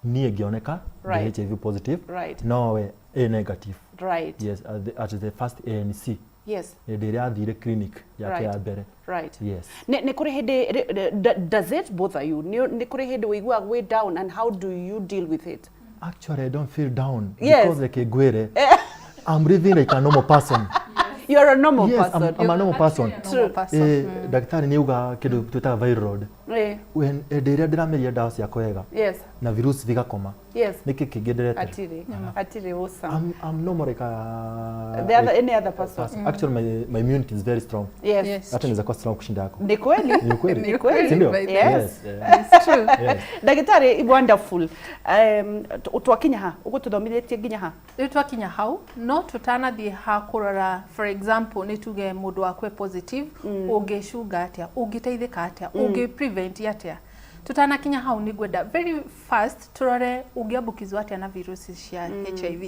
niĩ ngĩoneka ndĩ HIV positive, no we A negative. Yes, at the first ANC, hĩndĩ ĩrĩa athire clinic yake ya mbere. Yes. Nĩ kũrĩ hĩndĩ does it bother you? Nĩ kũrĩ hĩndĩ ũiguaga wĩ down, and how do you deal with it? Actually, I don't feel down because, like, ngwĩre, I'm living like a normal person. You are a normal Yes, person. I'm a normal person. Normal person. Ndagĩtarĩ nĩ auga kĩndũ twĩtaga viral load. Hĩndĩ ĩrĩa ndĩrameria ndawa ciakwa wega na virusi bigakoma, nĩkĩ kĩngĩ ndĩretera? Hatirĩ hatirĩ awesome. I'm normal like a The other, any other person. Person. Actually, my immunity is very strong. Hata inaweza kuwa strong kushinda yako. Ni kweli. Ni ukweli. Ni kweli. Si ndio? By the Yes. Yes. It's true. Yes. Ndagĩtarĩ, wonderful. Twakinya ha ũgũtũthomithĩtie nginya ha? Rĩu twakinya hau, no tũtanathiĩ ha kũrora, for example, nĩ tuge mũndũ waku e positive, ũngĩcunga atĩa, ũngĩteithĩka atĩa, ũngĩ prevent atĩa, tutanakinya hau nĩ ngwenda very fast turore ũngĩambũkizwo atĩa na virusi cia HIV,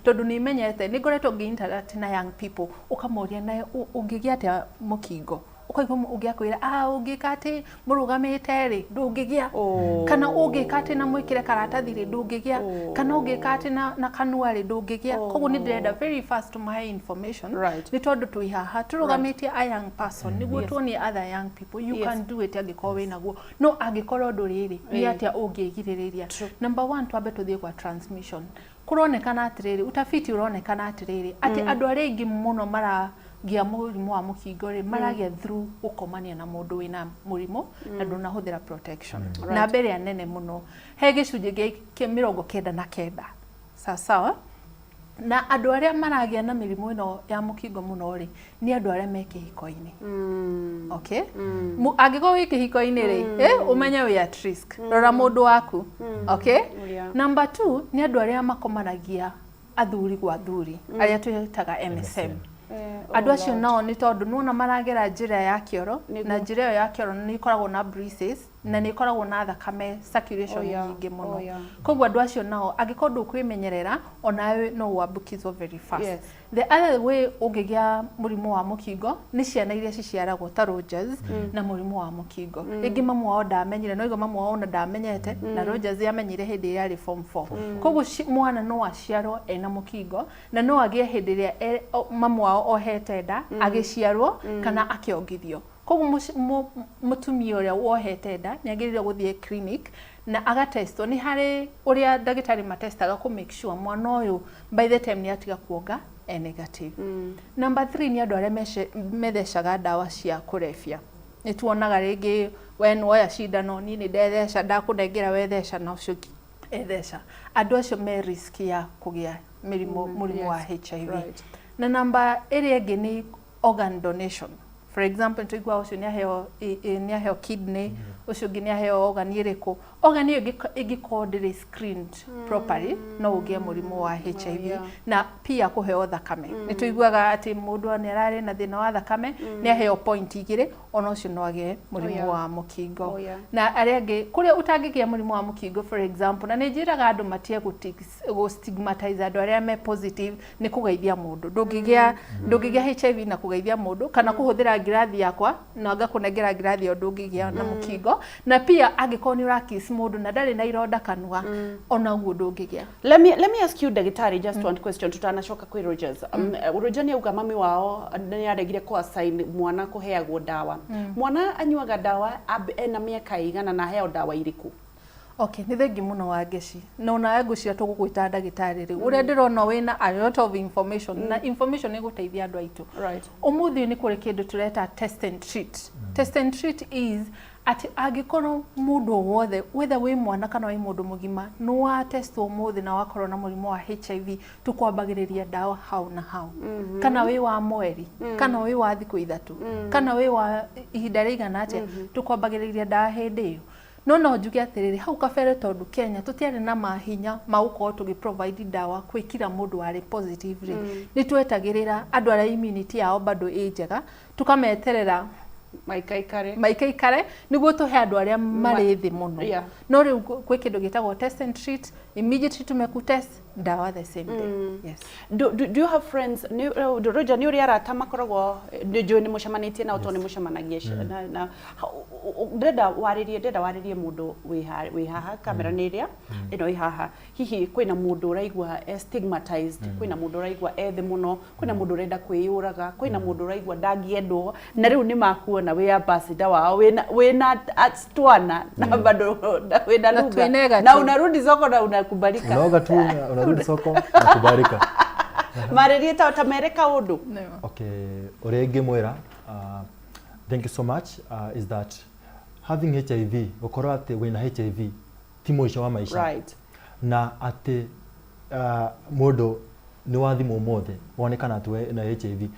tondũ nĩ menyete nĩ ngoretwo ngĩ interact na young people, ũkamoria na ũngĩgĩa atĩa mũkingo. Ũkaigua ũngĩ akwĩra, ah, ũngĩka atĩ mũrũgamĩte rĩ, ndũngĩgĩa. Oh. Kana ũngĩka atĩ na mwĩkĩre karatathi rĩ, ndũngĩgĩa. Oh. Kana ũngĩka atĩ na kanua rĩ, ndũngĩgĩa. Oh. Koguo nĩ ndĩrenda very fast tũmahe information. Right. Nĩ tondũ twĩ haha tũrũgamĩtie a young person nĩguo tuonie other young people you Yes. can do it angĩkorwo wĩnaguo. No angĩkorwo ndũrĩ rĩ, nĩ atĩa ũngĩgirĩrĩria? Number one, twambe tũthiĩ kwa transmission. Kũronekana atĩrĩrĩ, utafiti ũronekana atĩrĩrĩ, atĩ andũ arĩa aingĩ mũno maragĩa mũrimũ wa mũkingo rĩ, maragĩa through gũkomania na mũndũ wĩna mũrimũ na ndũnahũthĩra protection. Namba ĩrĩa nene mũno, he gĩcunjĩ kĩa 99. Sawa sawa. Na andũ arĩa maragĩa na mĩrimũ ĩno ya mũkingo mũno rĩ, nĩ andũ arĩa me kĩhiko-inĩ. Okay? Angĩkorwo wĩ kĩhiko-inĩ rĩ, ũmenye wĩ at risk. Rora mũndũ waku. Okay? Yeah. Number two, nĩ andũ arĩa makomanagia athuri gwa athuri, arĩa twĩtaga MSM. Andũ acio nao nĩ tondũ nĩwona maragera njĩra ya kĩoro, na njĩra ĩyo ya kĩoro nĩ ĩkoragwo na bruises, na nĩ ĩkoragwo na thakame circulation Oh, yeah. nyingĩ mũno. Oh, yeah. Koguo andũ acio nao angĩkorwo ndũkwĩmenyerera, onawe no ũambũkizwo very fast. Yes. The other way ũngĩgĩa mũrimũ wa mũkingo nĩ ciana iria ciciaragwo ta Rogers na mũrimũ wa mũkingo. Rĩngĩ mamu wao ndamenyire, no igua mamu wao ona ndamenyete, na Rogers amenyire hĩndĩ ĩrĩa arĩ form 4. Koguo mwana no aciarwo ena mũkingo na no agĩe hĩndĩ ĩrĩa mamu wao ohete nda, agĩciarwo kana akĩongithio. Koguo mũtumia ũrĩa wohete nda nĩ agĩrĩirwo gũthiĩ clinic na agatestwo. Nĩ harĩ ũrĩa ndagĩtarĩ matestaga kũ make sure mwana ũyũ by the time nĩ atiga kuonga e negative. Number 3 nĩ andũ arĩa methecaga ndawa cia kũrebia. Nĩ tuonaga rĩngĩ we nĩwoya cindano, niĩ nĩ ndetheca, ndakũnengera wetheca na ũcio ũngĩ etheca. Andũ acio me risk ya kũgĩa mũrimũ wa HIV. Right. Na namba ĩrĩa ĩngĩ nĩ organ donation. For example, nĩtũiguaga ũcio nĩ aheo kidney, ũcio ũngĩ nĩ aheo organ ĩrĩkũ. Organ ĩyo ĩngĩkorwo ndĩrĩ screened properly, no ũgĩe mũrimũ wa HIV. Yeah. Na pia kũheo thakame. Nĩ tũiguaga atĩ mũndũ nĩ ararĩ na thĩna wa thakame, nĩ aheo point igĩrĩ, ona ũcio no agĩe mũrimũ wa mũkingo. Oh, yeah. Na arĩa angĩ, kũrĩa ũtangĩgĩa mũrimũ wa mũkingo, for example, na nĩ njĩraga andũ matige gũ stigmatize andũ arĩa me positive nĩ kũgeithia mũndũ. Ndũngĩgĩa HIV na kũgeithia mũndũ, kana kũhũthĩra ngirathi yakwa na ngakũnengera ngirathi ĩyo, ndũngĩgĩa na mũkingo. Na pia angĩkorwo nĩ ũrakiss mũndũ na ndarĩ na ironda kanua, ona ũguo ndũngĩgĩa. Let me ask you, ndagĩtarĩ, just one question tutanacoka kwĩ Rogers. Roger nĩ auga mami wao nĩ aregire kũ assign mwana kũheagwo ndawa. Mwana anyuaga ndawa ena mĩaka ĩigana na aheo ndawa irĩkũ? Okay, nĩ thengi mũno wa Ngeci. Na onawe ngwĩciria tũgũgwĩta ndagĩtarĩ rĩu. Ũrĩa ndĩrona wĩna a lot of information, na information ĩgũteithia andũ aitũ. Ũmũthĩ nĩ kũrĩ kĩndũ tũreta test and treat. Test and treat is atĩ angĩkorwo mũndũ o wothe, whether wĩ mwana kana wĩ mũndũ mũgima, nĩ wa testwo ũmũthĩ na wakorwo na mũrimũ wa HIV, tũkwambagĩrĩria ndawa hau na hau. Kana wĩ wa mweri, kana wĩ wa thikũ 3, kana wĩ wa ihinda rĩigana atĩa, tũkwambagĩrĩria ndawa hĩndĩ ĩyo. No njuge atĩrĩrĩ, hau kabere tondũ Kenya tũtiarĩ na mahinya ma gũkorwo tũgĩ provide ndawa kwĩ kila mũndũ warĩ positive rĩ, nĩ twetagĩrĩra andũ arĩa immunity yao bado ĩ njega, tũkameterera maikaikare maikaikare nĩguo tũhe andũ arĩa marĩ thĩ mũno. No rĩu gwĩ kĩndũ gĩtagwo test and treat, immediately tumeku test, ndawa the same day. Yes. Do you have friends, Roger, nĩ ũrĩ arata makoragwo, nĩ njũĩ nĩ mũcemanĩtie nao tondũ nĩ mũcemanagia na ndĩrenda warĩrie mũndũ wĩ haha kamera nĩ ĩrĩa ĩno ĩ haha. Hihi kwĩna mũndũ ũraigua e stigmatized, kwĩna mũndũ ũraigua e thĩ mũno, kwĩna mũndũ ũrenda kwĩyũraga, kwĩna mũndũ ũraigua ndangĩendwo, na rĩu nĩ makuona wĩ ambassador wao, wĩna twana na bado wĩna Na lugha twĩ negative. Na unarudi soko na unakubalika. Unaoga tu, unarudi soko na kubarika. Marĩrie ta mere kaũndũ. Okay, ũrĩa ingĩmwĩra, thank you so much, is that having HIV, gũkorwo atĩ wĩna HIV ti mũico wa maica. Na atĩ mũndũ nĩ wathimwo ũmũthĩ wonekana atĩ we na HIV,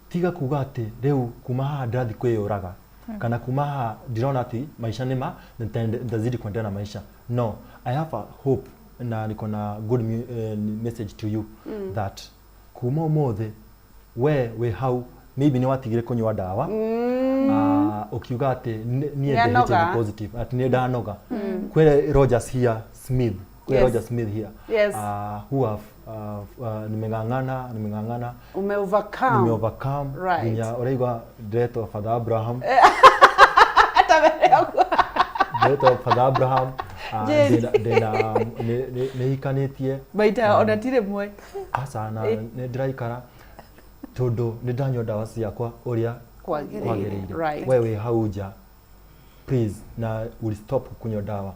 tiga kuga atĩ rĩu kuma haha ndĩrathiĩ kwĩyũraga, kana kuma haha ndĩrona atĩ maisha nĩ ma nitazidi kuendelea na maisha. No, I have a hope na niko na good message to you that kuma ũmũthĩ we wĩ hau, maybe nĩ watigire kũnyua ndawa, ũkiuga atĩ niĩ ndĩ Nĩanoga. HIV positive, atĩ nĩ ndanoga. Kwĩ Rogers here Smith, kwĩ Roger Smith here, who have Nimeng'ang'ana, nimeng'ang'ana. Ume overcome. Nime overcome. Nginya ũraigua ndĩretwo Father Abraham. Hata mbere yaku. Ndĩretwo Father Abraham. Yes. Ndĩna nĩ hikanĩtie. Maita ona ti rĩmwe. Aca, na nĩ ndĩraikara tondũ nĩ ndanyua ndawa ciakwa ũrĩa Kwagĩrĩire. kwagĩrĩire. We wĩ hau nja, please, na will stop kunyua ndawa.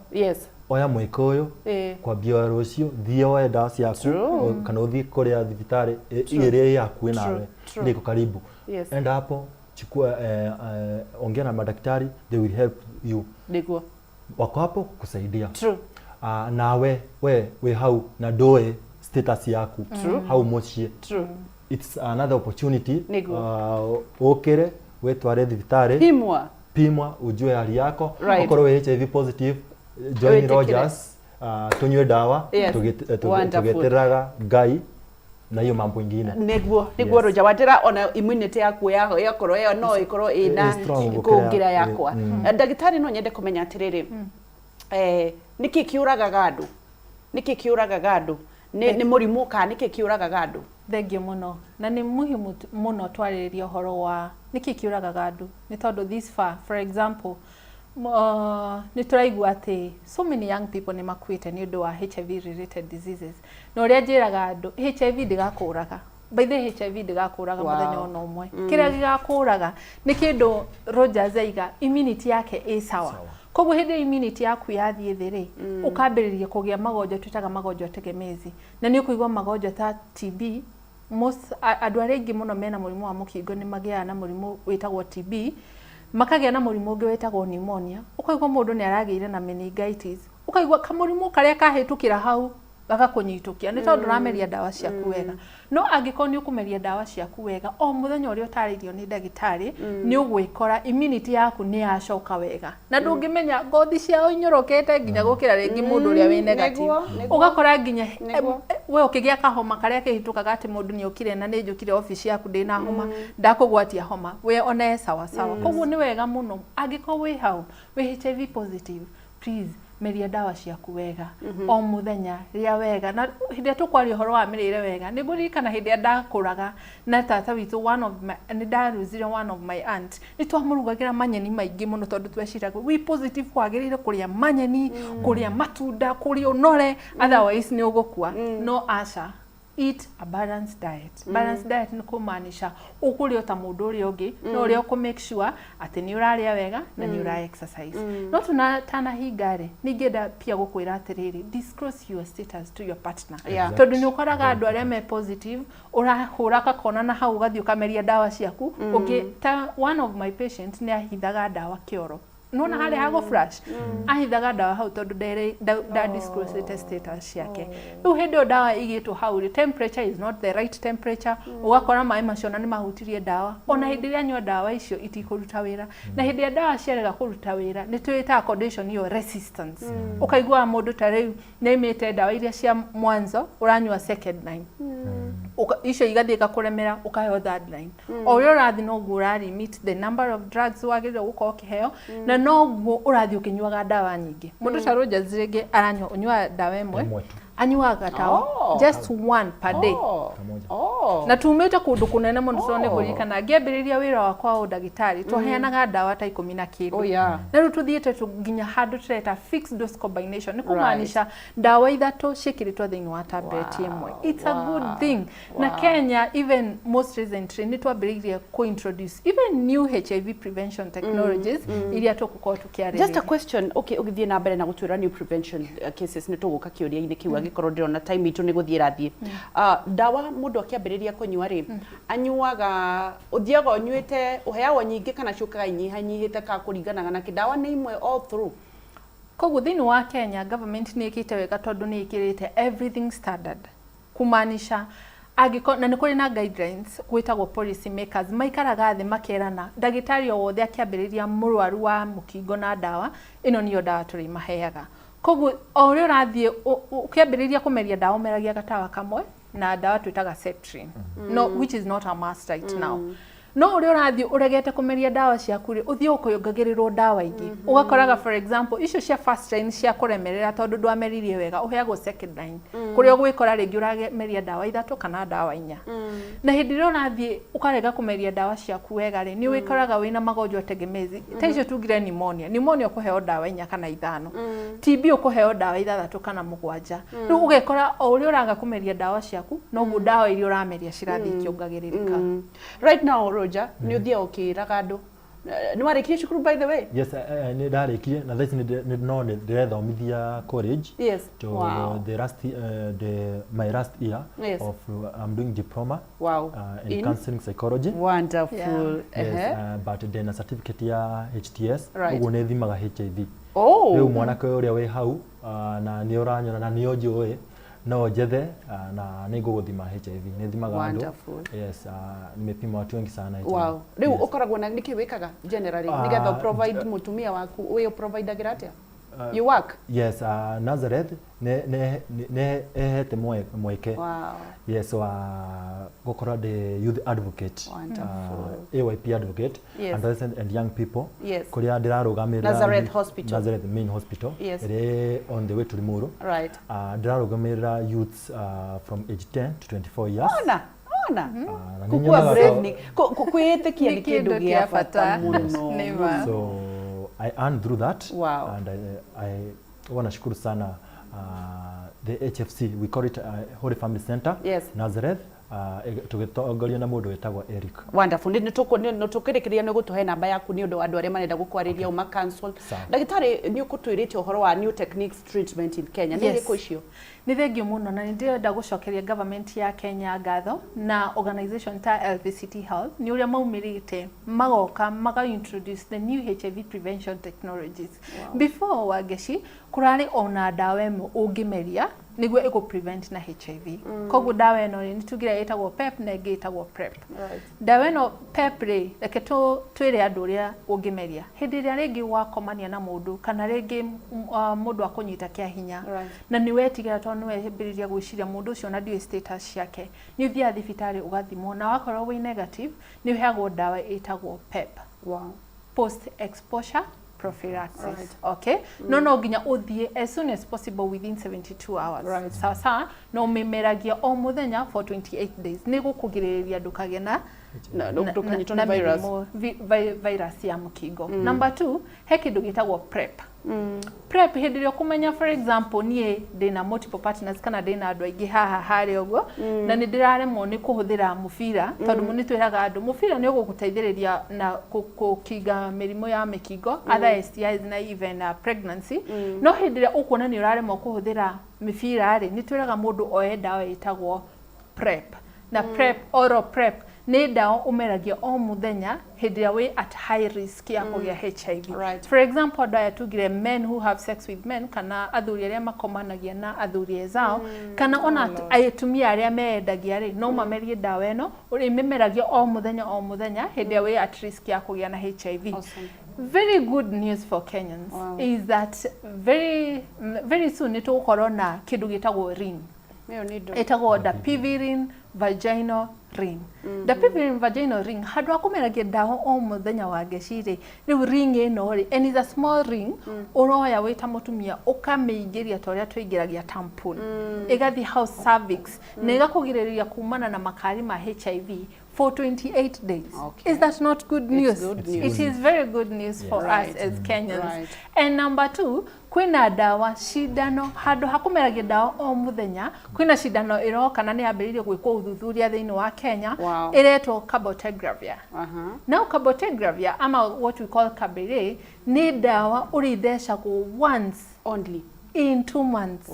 Oya mweke ũyũ kwambia rũciũ, thiĩ woe ndawa ciaku kana ũthiĩ kũrĩa thibitarĩ ĩrĩa ĩ hakuhĩ nawe, True. ile iko karibu. Enda hapo, chukua, ongea na madaktari, they will help you. Wako hapo kusaidia. Nawe we wĩ hau na ndũĩ status yaku hau mũciĩ, it's another opportunity. Ũkĩre wĩtware thibitarĩ. Pimwa. Pimwa ujue hali yako. Okorwo wĩ HIV positive, join Wĩtĩkĩre. Rogers, tunyue dawa. Wonderful. Tũgĩtĩraga Ngai na hiyo mambo ingine. Niguo. Roger, watira ona immunity yaku yaho yakorwo ĩyo no ĩkorwo ĩna Ĩ strong gũkĩra kũngĩra yakwa. Ndagĩtarĩ, no nyende kũmenya atĩrĩrĩ, nĩkĩ kĩũragaga andũ? Nĩkĩ kĩũragaga andũ? Nĩ mũrimũ kana nĩkĩ kĩũragaga andũ? Thengiũ mũno, na nĩ muhimu mũno twarĩrĩria ũhoro wa nĩkĩ kĩũragaga andũ, nĩ tondũ this far, for example, nĩ tũraigua atĩ so many young people nĩ makuĩte nĩ ũndũ wa HIV related diseases. Na ũrĩa njĩraga andũ, HIV ndĩgakũraga. By the way, HIV ndĩgakũraga mũthenya ona ũmwe. Kĩrĩa gĩgakũraga nĩ kĩndũ Rogers aiga, immunity yake ĩ sawa. Koguo hĩndĩ ĩrĩa immunity yaku yathiĩ thĩ rĩ, ũkambĩrĩria kũgĩa magonjwa twĩtaga magonjwa tegemezi, na nĩ ũkũigua magonjwa ta TB. Most andũ arĩa aingĩ mũno mena mũrimũ wa mũkingo nĩ magĩaga na mũrimũ wĩtagwo TB, makagĩa na mũrimũ ũngĩ wĩtagwo pneumonia, ũkaigua mũndũ nĩ aragĩire na meningitis, ũkaigua kamũrimũ karĩa kahĩtũkĩra hau gagakũnyitũkia, nĩ tondũ ndũrameria ndawa ciaku wega. No angĩkorwo nĩ ũkũmeria ndawa ciaku wega o mũthenya ũrĩa ũtarĩirio nĩ ndagĩtarĩ, nĩ ũgwĩkora immunity yaku nĩ yacoka wega, na ndũngĩmenya ngothi ciao inyorokete nginya gũkĩra rĩngĩ mũndũ ũrĩa wĩ negative. Nĩguo, nĩguo. Ũgakora nginya we ũkĩgĩa kahoma karĩa kĩhĩtũkaga atĩ mũndũ nĩ okire na nĩ njũkire obici yaku ndĩna homa, ndakũgwatia homa, we ona e sawa sawa. Koguo nĩ wega mũno, angĩkorwo wĩ hau wĩ HIV positive, please meria ndawa ciaku wega o mũthenya, rĩa wega. Na hĩndĩ ĩrĩa tũkwaria ũhoro wa mĩrĩre wega, nĩ ngũririkana hĩndĩ ĩrĩa ndakũraga na tata witũ, one of my, nĩ ndaruzire one of my aunt, nĩ twamũrugagĩra manyeni maingĩ mũno, tondũ tweciraga wĩ positive kwagĩrĩire kũrĩa manyeni, kũrĩa matunda, kũrĩa ũnore, otherwise nĩ ũgũkua. No aca, eat a balanced diet. Balanced diet nĩ kũmaanisha ũkũrĩa o ta mũndũ ũrĩa ũngĩ, no ũrĩa ũkũ make sure atĩ nĩ ũrarĩa wega na nĩ ũra exercise. No tũtanahinga rĩ, nĩ ingĩenda pia gũkwĩra atĩrĩrĩ, disclose your status to your partner, tondũ nĩ ũkoraga andũ arĩa me positive, ũrahũra kakona na hau, ũgathiĩ ũkameria ndawa ciaku. Ũngĩ ta one of my patients nĩ ahithaga ndawa kĩoro, nona harĩa ha flash ahithaga ndawa hau, tondũ nda disclosete status ciake. Rĩu hĩndĩ ĩyo ndawa igĩtwo hau rĩ, temperature is not the right temperature, ũgakora maĩ macio ona nĩ mahutirie ndawa, ona hĩndĩ ĩrĩa anyua ndawa icio itikũruta wĩra. Na hĩndĩ ĩrĩa ndawa ciarega kũruta wĩra, nĩ twĩtaga condition ĩyo resistance. Ũkaiguaga mũndũ ta rĩu nĩ aimĩte ndawa iria cia mwanzo, ũranyua second line, icio igathiĩ ikakũremera, ũkaheo third line. O ũrĩa ũrathiĩ, noguo ũra limit the number of drugs wagĩrĩirwo gũkorwo ũkĩheo, na noguo ũrathiĩ ũkĩnyuaga ndawa nyingĩ. Mũndũ ta Rogers rĩngĩ aranyua, ũnyuaga ndawa ĩmwe? Ĩmwe tu. Anyuaga ndawa just one per day. Kamoja. Na tumĩte kũndũ kũnene mũno, tondũ nĩ ngũririkana ngĩambĩrĩria wĩra wakwa wa ũndagĩtarĩ twaheanaga ndawa ta 10 na kĩndũ. Na rĩu tũthiĩte nginya handũ tũreta fixed dose combination, nĩ kũmaanisha ndawa ithatũ ciĩkĩrĩtwo thĩinĩ wa tablet ĩmwe. It's a good thing. Na Kenya, even most recently, nĩ twambĩrĩirie kũ-introduce even new HIV prevention technologies iria tũgũkorwo tũkĩarĩrĩria. Just a question, okay, ũgĩthiĩ na mbere na gũtwĩra new prevention cases, nĩ tũgũka kĩũria-inĩ kĩu angĩkorwo ndĩrona time itũ nĩ gũthiĩ ĩrathiĩ. Ndawa mũndũ akĩambĩrĩria kũnyua rĩ, anyuaga, ũthiaga ũnyuĩte, ũheagwo nyingĩ kana ciũkaga inyihanyihĩte, ka kũringanaga na kĩ, ndawa nĩ imwe all through? Koguo thĩinĩ wa Kenya, government nĩ ĩkĩte wega, tondũ nĩ ĩkĩrĩte everything standard, kumaanisha angĩkorwo na nĩ kũrĩ na guidelines gwĩtagwo policy makers maikaraga thĩ makerana, ndagĩtarĩ o wothe akĩambĩrĩria mũrwaru wa mũkingo na ndawa ĩno, nĩyo ndawa tũrĩmaheaga. Koguo o ũrĩa ũrathiĩ ũkĩambĩrĩria kũmeria ndawa, ũmeragia gatawa kamwe na ndawa twĩtaga Septrin, no which is not a must right now. No ũrĩa ũrathiĩ ũregete kũmeria ndawa ciaku rĩ, ũthiĩ ũkĩongagĩrĩrwo ndawa ingĩ. Ũgakoraga for example icio cia first line cia kũremerera tondũ ndwameririe wega ũheagwo second line. Kũrĩa ũgwĩkora rĩngĩ ũrameria ndawa ithatũ kana ndawa inya. Na hĩndĩ ĩrĩa ũrathiĩ ũkarega kũmeria ndawa ciaku wega rĩ, nĩ wĩkoraga wĩna magonjwa tegemezi. Ta icio tugire pneumonia. Pneumonia ũkũheo ndawa inya kana ithano. TB ũkũheo ndawa ithathatũ kana mũgwanja. Rĩu ũgekora o ũrĩa ũraga kũmeria ndawa ciaku, noguo ndawa iria ũrameria cirathiĩ ikĩongagĩrĩrĩka. Right now Roger, nĩ ũthiaga ũkĩraga andũ. Nĩ warĩkirie cukuru by the way? Yes, nĩ ndarĩkirie na thaa ici no nĩ ndĩrethomithia college. To the last the my last year of I'm doing diploma in counseling psychology. Wonderful. Yes, but ndĩna certificate ya HTS. Ũguo nĩ thimaga HIV. Oh. Rĩu mwanake ũrĩa wĩ hau na nĩ ũranyona na nĩ ũnjũĩ no njethe na nĩ ngũgũthima HIV. Nĩ thimaga andũ. Wonderful. Yes, nimepima watu wengi sana HIV. Wow. Rĩu Yes. ũkoragwo na nĩkĩ wĩkaga generally nĩgetha provide mũtumia waku wĩ ũprovidagĩra atĩa? You work? Yes, Nazareth nĩ nĩ nĩ ĩhete mweke. Yes, wa gũkorwo ndĩ youth advocate. Wonderful. AYP advocate, adolescent and young people. Kũrĩa ndĩrarũgamĩrĩra Nazareth Hospital. Nazareth main hospital. Ĩrĩ on the way to Limuru. Ndĩrarũgamĩrĩra youths from age 10 to 24 years. Ona, ona. Na nĩ Kukua nyonaga brave nĩ kwĩĩtĩkia nĩ Nĩ kĩndũ kĩndũ gĩa kĩa bata bata. mũno. Nĩ ma. So I earned through that. And I huwa nashukuru sana the HFC, we call it Holy Family Center. Nazareth, tũgĩtongorio na mũndũ wĩtagwo Eric. Wonderful. Nĩ tũkĩrĩkĩrĩria nĩ ũgũtũhe namba yaku nĩ ũndũ wa andũ arĩa marenda gũkwarĩria ũma cancel. Sawa. Ndagĩtarĩ nĩ ũkũtwĩrĩte ũhoro wa new techniques treatment in Kenya. Nĩ irĩkũ icio? Nĩ thengio mũno na nĩ ndĩrenda gũcokeria government ya Kenya ngatho na organization ta LVCT Health nĩ ũrĩa maumĩrĩte magoka maga introduce the new HIV prevention technologies. Before Wangeci kũrarĩ ona ndawa ĩmwe ũngĩmeria nĩguo ĩgũ prevent na HIV. Koguo ndawa ĩno rĩ, nĩ tugire ĩtagwo PEP na ĩngĩ ĩtagwo PrEP. Ndawa ĩno PEP rĩ, reke twĩre andũ ũrĩa ũngĩmeria. Hĩndĩ ĩrĩa rĩngĩ wakomania na mũndũ kana rĩngĩ mũndũ akũnyita kĩa hinya na nĩ wetigĩra tondũ nĩ wambĩrĩria gwĩciria mũndũ ũcio na ndiũĩ status ciake, nĩ ũthiaga thibitarĩ ũgathimwo na wakorwo wĩ negative nĩ ũheagwo ndawa ĩtagwo PEP. Post exposure prophylaxis. Okay? No no nginya ũthiĩ as soon as possible within 72 hours. Sawa sawa, no ũmĩmeragia o mũthenya for 28 days. Nĩ gũkũgirĩrĩria ndũkagĩe na Na ndũkanyitwo na nĩ virus. mĩrimũ, virus ya mũkingo. Number 2, he kĩndũ gĩtagwo PrEP. PrEP hĩndĩ ĩrĩa ũkũmenya for example niĩ ndĩna multiple partners kana ndĩna andũ aingĩ haha harĩa ũguo na nĩ ndĩraremwo nĩ kũhũthĩra mũbira tondũ nĩ twĩraga andũ mũbira nĩ ũgũgũteithĩrĩria na kũkinga mĩrimũ ya mĩkingo other STIs na even pregnancy. No hĩndĩ ĩrĩa ũkuona nĩ ũraremwo kũhũthĩra mĩbira rĩ, nĩ twĩraga mũndũ oe ndawa ĩtagwo PrEP. Na PrEP, oral PrEP nĩ ndawa ũmeragia o mũthenya hĩndĩ ĩrĩa wĩ at high risk ya kũgĩa HIV. For example, andũ aya tugire men who have sex with men kana athuri arĩa makomanagia na athuri ezao kana ona atumia arĩa meendagia rĩ, no mamerie ndawa ĩno ũrĩmĩmeragia o mũthenya o mũthenya hĩndĩ ĩrĩa wĩ at risk ya kũgĩa na HIV. Very good news for Kenyans is that very very soon nĩ tũgũkorwo na kĩndũ gĩtagwo ring. Ĩyo nĩ ndũ. Ĩtagwo dapivirine vaginal ring. Dapivirine vaginal ring handũ ha kũmeragia ndawa o mũthenya wa ngeci rĩ, rĩu ring ĩno rĩ, and is a small ring, ũroya wĩ ta mũtumia ũkamĩingĩria ta ũrĩa tũingĩragia tampon. Ĩgathiĩ hau cervix na ĩgakũgirĩrĩria kumana na makari ma HIV for 28 days. Is that not good news? Good It news. is very good news for us as Kenyans. And number 2, kwĩna ndawa cindano handũ ha kũmeragia ndawa o mũthenya, kwĩna cindano ĩroka na nĩ yambĩrĩirie gwĩkwo ũthuthuria thĩinĩ wa Kenya. Ĩretwo cabotegravir. Now cabotegravir ama what we call Cabere nĩ ndawa ũrĩthecagwo once only in 2 months.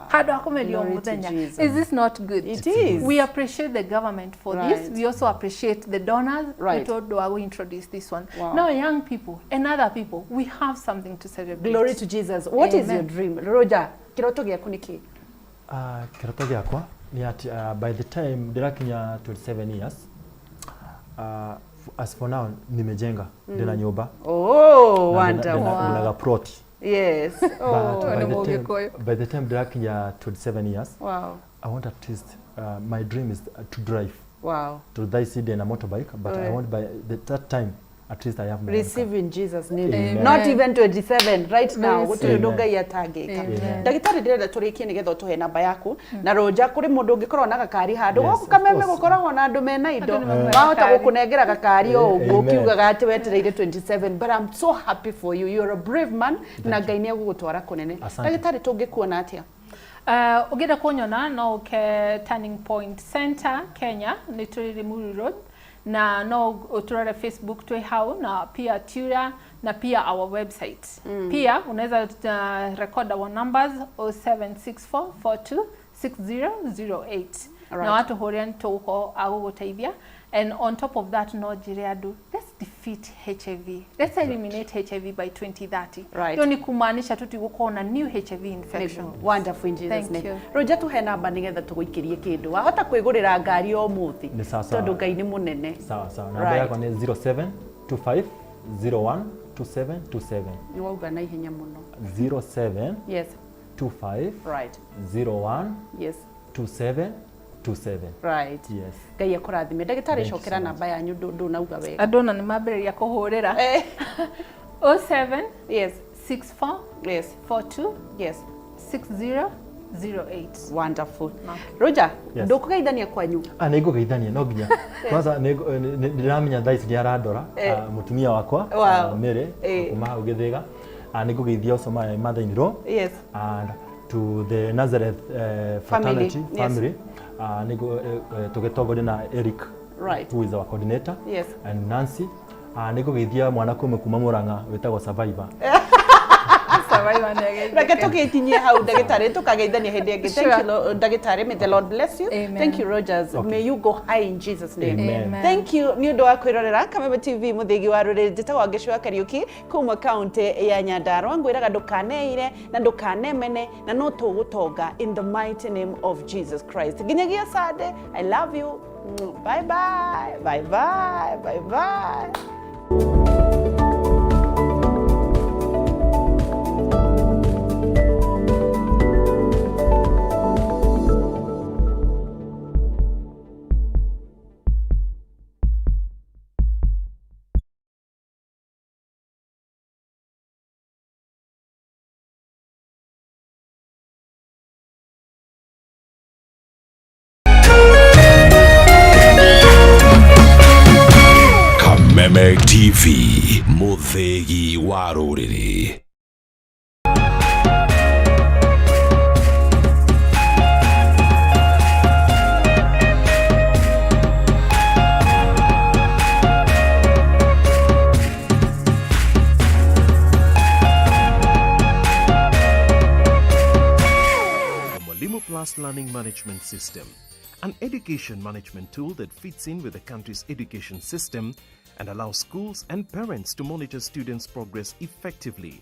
Handũ ha kũmeria o Glory to mũthenya. Jesus. Is this not good? It is. We appreciate the government for this. We also appreciate the donors. Nĩ tondũ wa introduce this one. Now young people and other people, we have something to celebrate. Glory to Jesus. What is your Amen. dream? Roger, kĩroto gĩaku nĩ kĩ? Kĩroto gĩakwa nĩ atĩ by the time ndĩrakinya 27 years, as for now nimejenga, ndĩna nyũmba. Oh, Na wonderful. ndĩna gaplot. Yes. But Oh. by the time ndĩrakinya 27 years, I want at least, my dream is to drive. Wow. To thaa ici ndĩ na motorbike, but I want by that time at least I have my own car. Receive in Jesus name. Amen. Not even 27, right now. Very Gũtirĩ ũndũ Amen. Ngai atangĩka. Amen. Ndagĩtarĩ, ndĩrenda tũrĩkie nĩgetha ũtũhe namba yaku na rũnja kũrĩ mũndũ ũngĩkorwo na gakari handũ Yes, gũkũ of Kameme course. gũkoragwo na andũ mena indo, Andũ nĩ makuoya wahota gakari. gũkũnengera gakari o ũguo. Amen. Ũkiugaga atĩ wetereire 27, but I'm so happy for you. You're a brave man na Ngai nĩ egũgũtwara kũnene. Asante. Ndagĩtarĩ, tũngĩkuona atĩa? Ũngĩenda kũnyona no ũke Turning Point Center Kenya, nĩ tũrĩ Limuru Road, na no ũtũrore Facebook, twĩ hau, na pia Twitter na pia our website. Pia unaweza record our numbers, 0764426008, na watũhũrĩra nĩ tũgũkorwo agũgũteithia. And on top of that, no njĩre andũ, let's defeat HIV, let's eliminate HIV by 2030. Hiyo ni kumaanisha tũtigũkorwo na new HIV infection. Wonderful, in Jesus Thank name. you. Rũnja, tũhe namba nĩgetha tũgũikĩrie kĩndũ wahota kwĩgũrĩra ngari o mũthĩ, Nĩ sawa sawa. tondũ Ngai nĩ mũnene. Sawa sawa, namba yakwa nĩ 0725 01 2727. Nĩ wauga na ihenya mũno. 07 25 01 2727. Yes. Ngai akũrathime, ndagĩtarĩ. Thank you Cokera so much. namba yanyu, ndũnauga wega. Andũ ona nĩ mambĩrĩria kũhũrĩra. 07 64 42 6008. Wonderful. Roger, Yes. ndũkũgeithania kwanyu? Ah, nĩ ngũgeithania, no nginya kwanza nĩ ndĩramenya thaa ici nĩ arandora. Ah, mũtumia wakwa, ah, Mary, kuma hau Gĩthĩga. Ah, nĩ ngũgeithia also my mother in law and to the Nazareth fraternity family. Ah, nĩ tũgĩtongorio na Eric, who is our coordinator, and Nancy. Ah, nĩ ngũgeithia mwana ũmwe kuma Murang'a wĩtagwo Survivor. Survivor nĩ ageithĩke. Reke tũgĩkinyie hau, ndagĩtarĩ, tũkageithania hĩndĩ ĩngĩ. Thank you, ndagĩtarĩ. May the Lord bless you. Amen. Thank you, Rogers. Okay. May you go high in Jesus name. Amen. Amen. Thank you nĩ ũndũ wa kwĩrorera Kameme TV, mũthĩgi wa rũrĩrĩ. Njĩtagwo Ngĩci wa Kariũki kuma kaũntĩ ya Nyandarũa. Ngwĩraga ndũkaneire na ndũkanemene na no tũgũtonga in the mighty name of Jesus Christ. Nginyagia Sunday, I love you. Bye bye, bye bye, bye bye. Kameme TV, mũthĩgi wa rũrĩrĩ. The Mwalimu Plus Learning Management System, an education management tool that fits in with the country's education system and allows schools and parents to monitor students' progress effectively.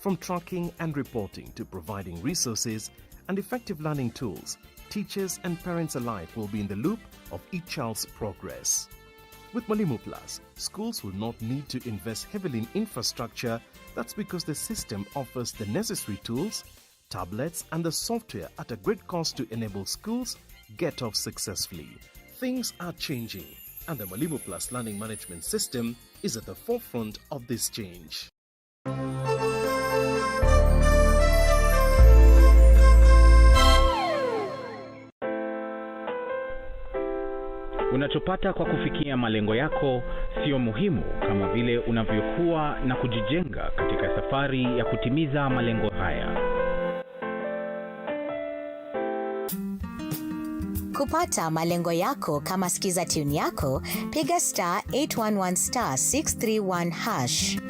From tracking and reporting to providing resources and effective learning tools, teachers and parents alike will be in the loop of each child's progress. With Mwalimu Plus, schools will not need to invest heavily in infrastructure. That's because the system offers the necessary tools, tablets, and the software at a great cost to enable schools get off successfully. Things are changing, and the Mwalimu Plus Learning Management System is at the forefront of this change. Unachopata kwa kufikia malengo yako sio muhimu kama vile unavyokuwa na kujijenga katika safari ya kutimiza malengo haya. Kupata malengo yako kama skiza tune yako, piga *811*631#.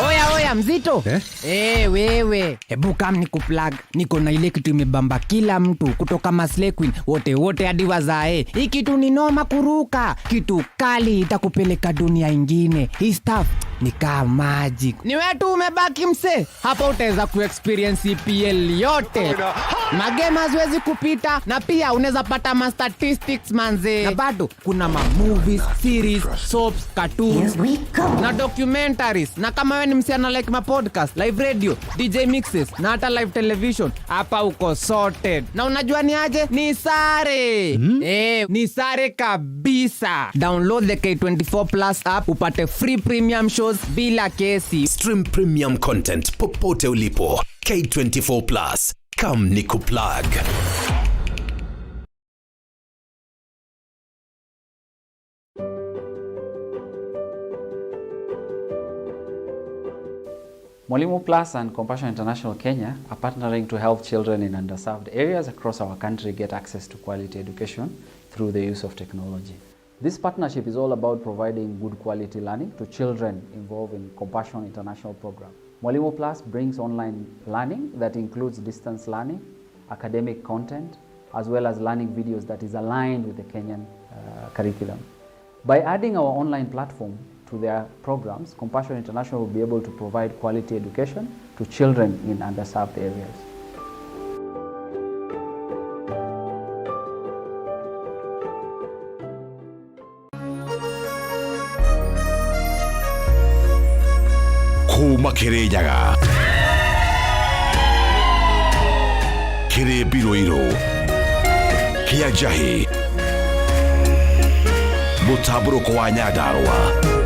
Oya oya, mzito eh? Hey, wewe, hebu kam ni kuplug. Niko na ile kitu imebamba kila mtu kutoka maslay queen wote wote hadi wazae. Hii kitu ni noma kuruka, kitu kali itakupeleka dunia ingine. Hii stuff Ni kaa magic. Ni wewe tu umebaki mse. Hapa utaweza kuexperience EPL yote. Magame haziwezi kupita na pia unaweza pata ma statistics manze. Na bado kuna ma movies, series, soaps, cartoons na documentaries. Na kama wewe ni msichana like ma podcast, live radio, DJ mixes na hata live television, hapa uko sorted. Na unajua ni aje? Ni sare. Eh, ni sare kabisa. Download the K24 Plus app upate free premium shows bila kesi. Stream premium content popote ulipo. K24 Plus. Come nikuplug. Mwalimu Plus and Compassion International Kenya are partnering to help children in underserved areas across our country get access to quality education through the use of technology. This partnership is all about providing good quality learning to children involved in Compassion International program. Mwalimu Plus brings online learning that includes distance learning, academic content, as well as learning videos that is aligned with the Kenyan curriculum. By adding our online platform to their programs, Compassion International will be able to provide quality education to children in underserved areas. Kuma Kirinyaga Kĩrĩmbi Rũirũ Kĩa Njahĩ, mũtambũrũko wa Nyandarũa.